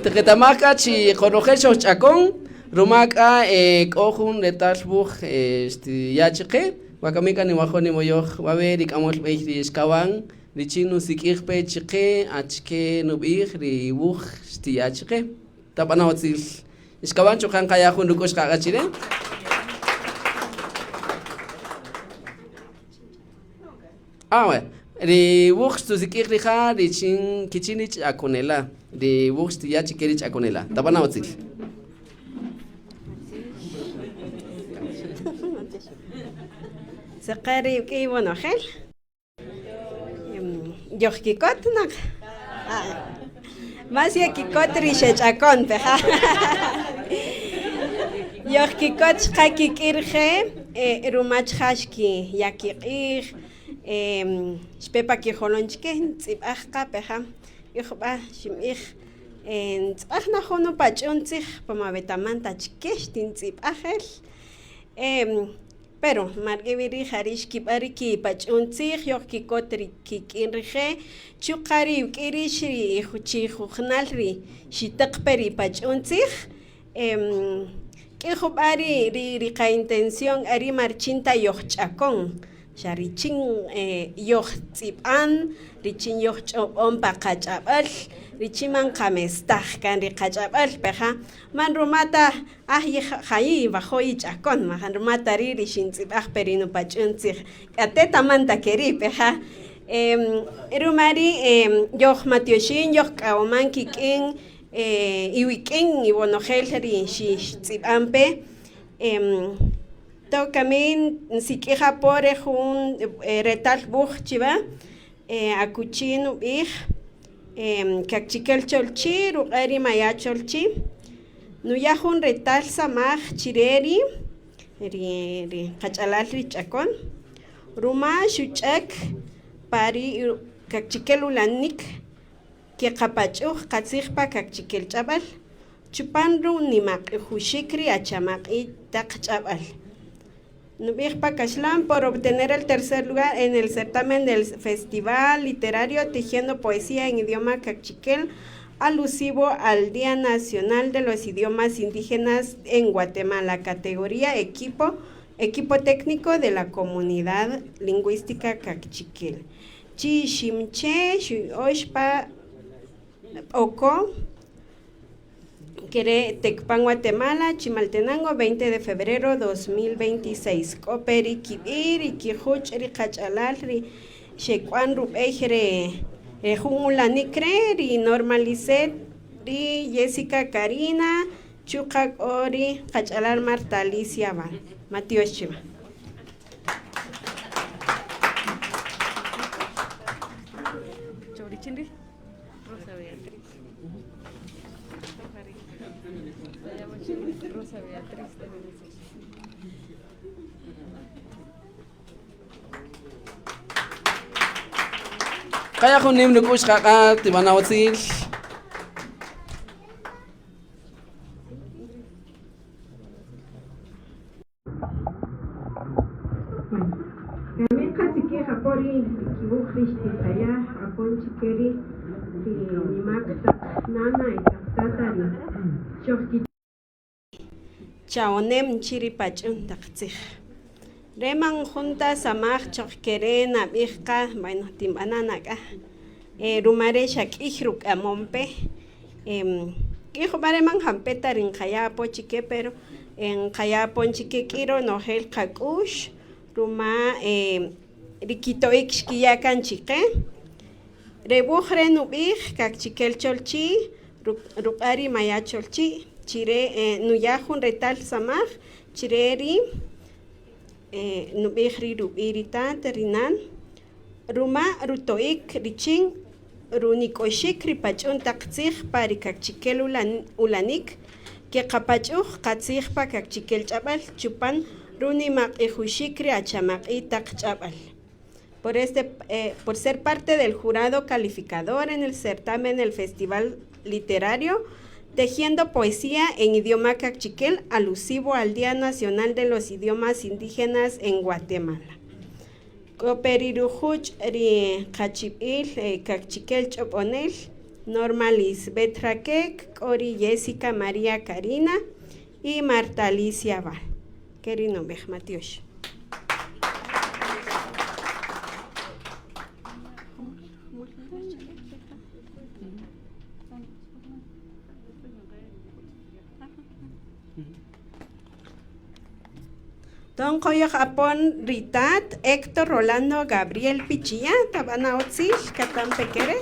Tiqetamaj k'a chi qonojel xojch'akon ruma k'a k'o jun retal wuj xtiya' chiqe. Wakami k'a niwajo' nimoyoj wawe' ri k'amöl b'ey ri xkawan richin nusik'ij pe chiqe achike nub'ij ri wuj xtiya' chiqe. Tab'ana' utzil. Xkab'an chuqa' nqaya' jun ruk'u'x qaq'a' chi re'. Ah, bueno. Ri wuj xtusik'ij rija' richin kichin ri ch'akonela'. Ri wuj xtiya' chike ri ch'akonela'. Tab'ana' utzil. Seqer k'iy wonojel. Yojkikot naq más yekikot ri xech'akon pe ja yojkikot chqa kik'in rije' ruma chqa xkiya' kiq'ij. Xpe pa kijolon chike ntz'ib'aj qa peja y jub'a' xinb'ij ntz'ib'aj na jun nupach'un tzij po ma wetaman ta achike xtintz'ib'aj el pero ma rik'in wi ri' ja ri' xkib'an ri kipach'un tzij yojkikot ri kik'in rije' chuqa' ri iwk'in rix ri chi jujunal ri xitaq pe ri pach'un tzij K'ïy jub'a' ri ri qaintención k'a ri' ma richin ta yojch'akon, xa richin yojtz'ib'an, richin yojch'ob'on pa qach'ab'äl, richin man qamestaj kan ri qach'ab'äl peja', man ruma ta aj jayi' yinwajo' yich'akon, man ruma ta ri' ri xintz'ib'aj pe ri nupach'un tzij, k'ate' ta man ta ke ri' peja', ruma ri' yojmatyoxin, yojk'awoman kik'in Iwik'in iwonojel ri xixtz'ib'an pe to kami nsik'ij apo re jun retal wuj chiwa akuchi nub'ij Kaqchikel Cholchi' ruq'a' ri Maya' Cholchi' nuya' jun retal samaj chi re ri ri qach'alal ri ch'akon ruma xuch'äk pa ri Kaqchikel ulanik Keqapach'uj qatzij pa kaqchikel ch'ab'äl chupan runimaq'ijuxik ri achamaq'i' taq ch'ab'äl. Nub'ij pa kaxlan por obtener el tercer lugar en el certamen del Festival Literario Tejiendo Poesía en Idioma Kaqchikel alusivo al Día Nacional de los Idiomas Indígenas en Guatemala, categoría Equipo, Equipo Técnico de la Comunidad Lingüística Kaqchikel. Chi Iximche' xuya'öx pa Oko, ke re' Tecpan Guatemala, Chimaltenango, 20 de febrero 2026. K'o pe ri kib'i' ri kijuch' ri qach'alal ri xek'wan rub'ey re re jun ulanik re' ri Norma Lisset, ri Jessica Karina, chuqa' k'o ri qach'alal Marta Alicia Val. Matyox chiwa. Qaya' jun nim ruk'u'x qaq'a' tib'ana' utzil. Kami nqasik'ij apo ri kiwuj ri xtiqaya' apon chike ri nima'q taq nana y taq tata ri xojkich'ob' cha'onem chi ri pach'un taq tzij. Re' man jun ta samaj choj ke re' nab'ij qa, bueno tinb'ana' na k'a, ruma re' xa k'ïy ruk'amon pe. K'ïy jub'a' re' man jampe' ta ri nqaya' apo chike pero nqaya' apon chike k'ïy ronojel qak'u'x ruma ri kito'ik xkiya' kan chiqe. Re wuj re' nub'ij Kaqchikel Cholchi', ruq'a' ri Maya' Cholchi', chi re' nuya' jun retal samaj chi re ri nub'ij ri rub'i' ri tat, ri nan, ruma ruto'ik richin runik'oxik ri pach'un taq tzij pa ri kaqchikel ulanik, keqapach'uj qatzij pa kaqchikel ch'ab'äl chupan runimaq'ijuxik ri achamaq'i' taq ch'ab'äl. Por este por ser parte del jurado calificador en el certamen el Festival Literario Tejiendo Poesía en Idioma Kaqchikel alusivo al Día Nacional de los Idiomas Indígenas en Guatemala. K'o pe ri rujuch' ri qachib'il kaqchikel ch'ob'onel Norma Lisbeth Raquec, k'o ri Jessica María Karina y Marta Alicia Val. Ke ri' nub'ij, matyox. Ton qoyoj apon ri tat Héctor Rolando Gabriel Pichilla, tab'ana' utzil, katampe ke re'.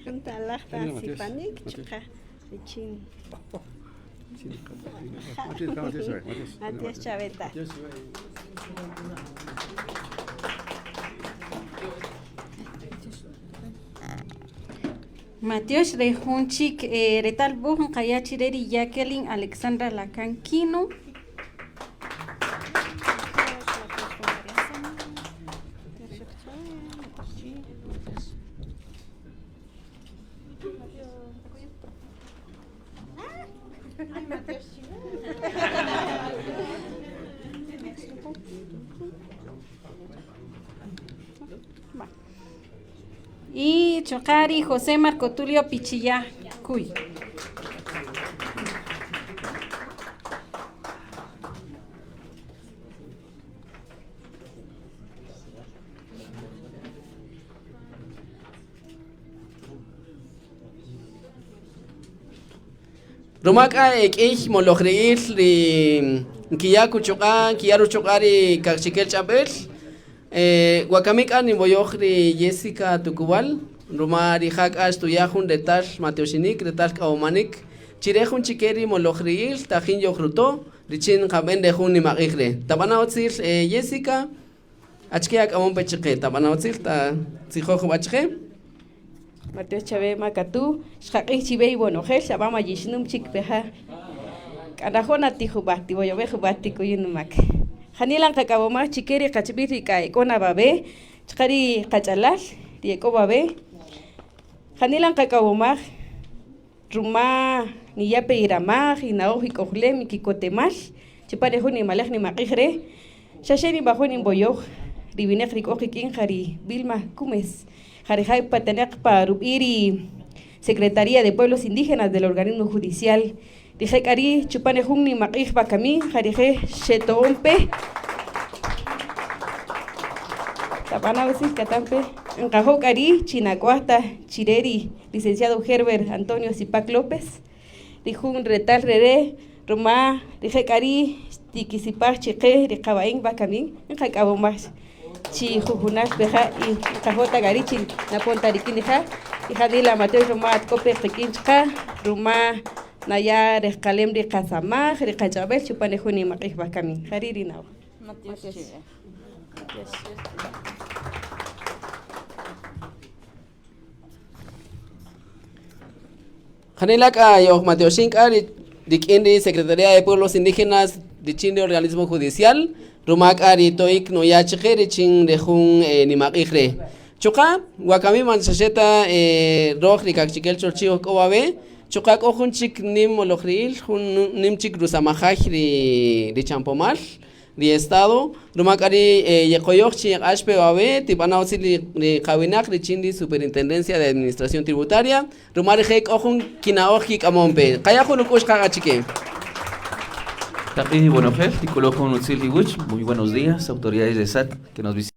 Jun alaj ta sipanik chuqa' richin. Matyox chawe tat. Matyox re jun chik retal wuj nqaya' chi re ri Jacqueline Alexandra Lacan Quino. Y chuqa' ri José Marco Tulio Pichilla Cuy. Ruma k'a k'ïy molojri'ïl ri nkiya' kuchuq'a' nkiya' ruchuq'a' ri kaqchikel ch'ab'äl wakami k'a ninwoyoj ri Jessica Tucubal ruma rija' k'a xtuya' jun retal matyoxinik retal k'awomanik chi re jun chike ri molojri'ïl tajin yojruto' richin nqab'än re jun nimaq'ij re' tab'ana' utzil Jessica achike ak'amon pe chqe tab'ana' utzil tatzijoj jub'a' chqe. Matyox chawe Macatú, xqaq'ij chiwe iwonojel xa b'a ma yixnum chik peja. K'a nrajo' na ti jub'a' tiwoyob'ej jub'a' tikuyu' numak. Janila nqak'awomaj chike ri qachb'il ri k'a e k'o na wawe' chqa ri qach'alal ri e k'o wawe'. Janila nqak'awomaj ruma niya' pe iramaj, ina'oj, ik'ojlem, ikikotemal chupan re jun nimalej nimaq'ij re'. Xa xe ninwajo' ninwoyoj ri winäq ri k'o qik'in ja ri Vilma Cumes, ja rija' petenäq pa rub'i' ri Secretaría de Pueblos Indígenas del Organismo Judicial. Rije' k'a ri' chupan re jun nimaq'ij wakami ja rije' xeto'on pe. Tab'ana' utzil katan pe. Nqajo' k'a ri' chi nak'waj ta chi re ri licenciado Herbert Antonio Sipac López ri jun retal rere' ruma rije' k'a ri' xtikisipaj chi qe ri qawa'in wakami nqak'awomaj chi jujunal peja' y nqajo' ta k'a ri' chi napon ta rik'in rija' y janila matyox ruma at k'o pe qik'in chuqa' ruma naya' rejqalem ri qasamaj ri qach'ab'el chupan ri jun nimaq'ij wakami ja ri' ri na'oj. Janila k'a yojmatyoxin k'a rik'in ri Secretaría de Pueblos Indígenas richin ri Organismo Judicial ruma k'a ri to'ik nuya' chqe richin re jun nimaq'ij re'. Chuqa' wakami man xa xe ta röj ri Kaqchikel Cholchi' oj k'o wawe', chuqa' k'o jun chik nim molojri'ïl, jun nim chik rusamajay ri Chanpomal, ri Estado, ruma k'a ri yeqoyoj chi yeq'ax pe wawe' tib'ana' utzil ri qawinaq richin ri Superintendencia de Administración Tributaria, ruma rije' k'o jun kina'oj kik'amon pe. Qaya' jun ruk'u'x qaq'a' chike. Taq'ij iwonojel, tik'uluj jun utzil iwuch. Muy buenos días, autoridades de SAT que nos visitan.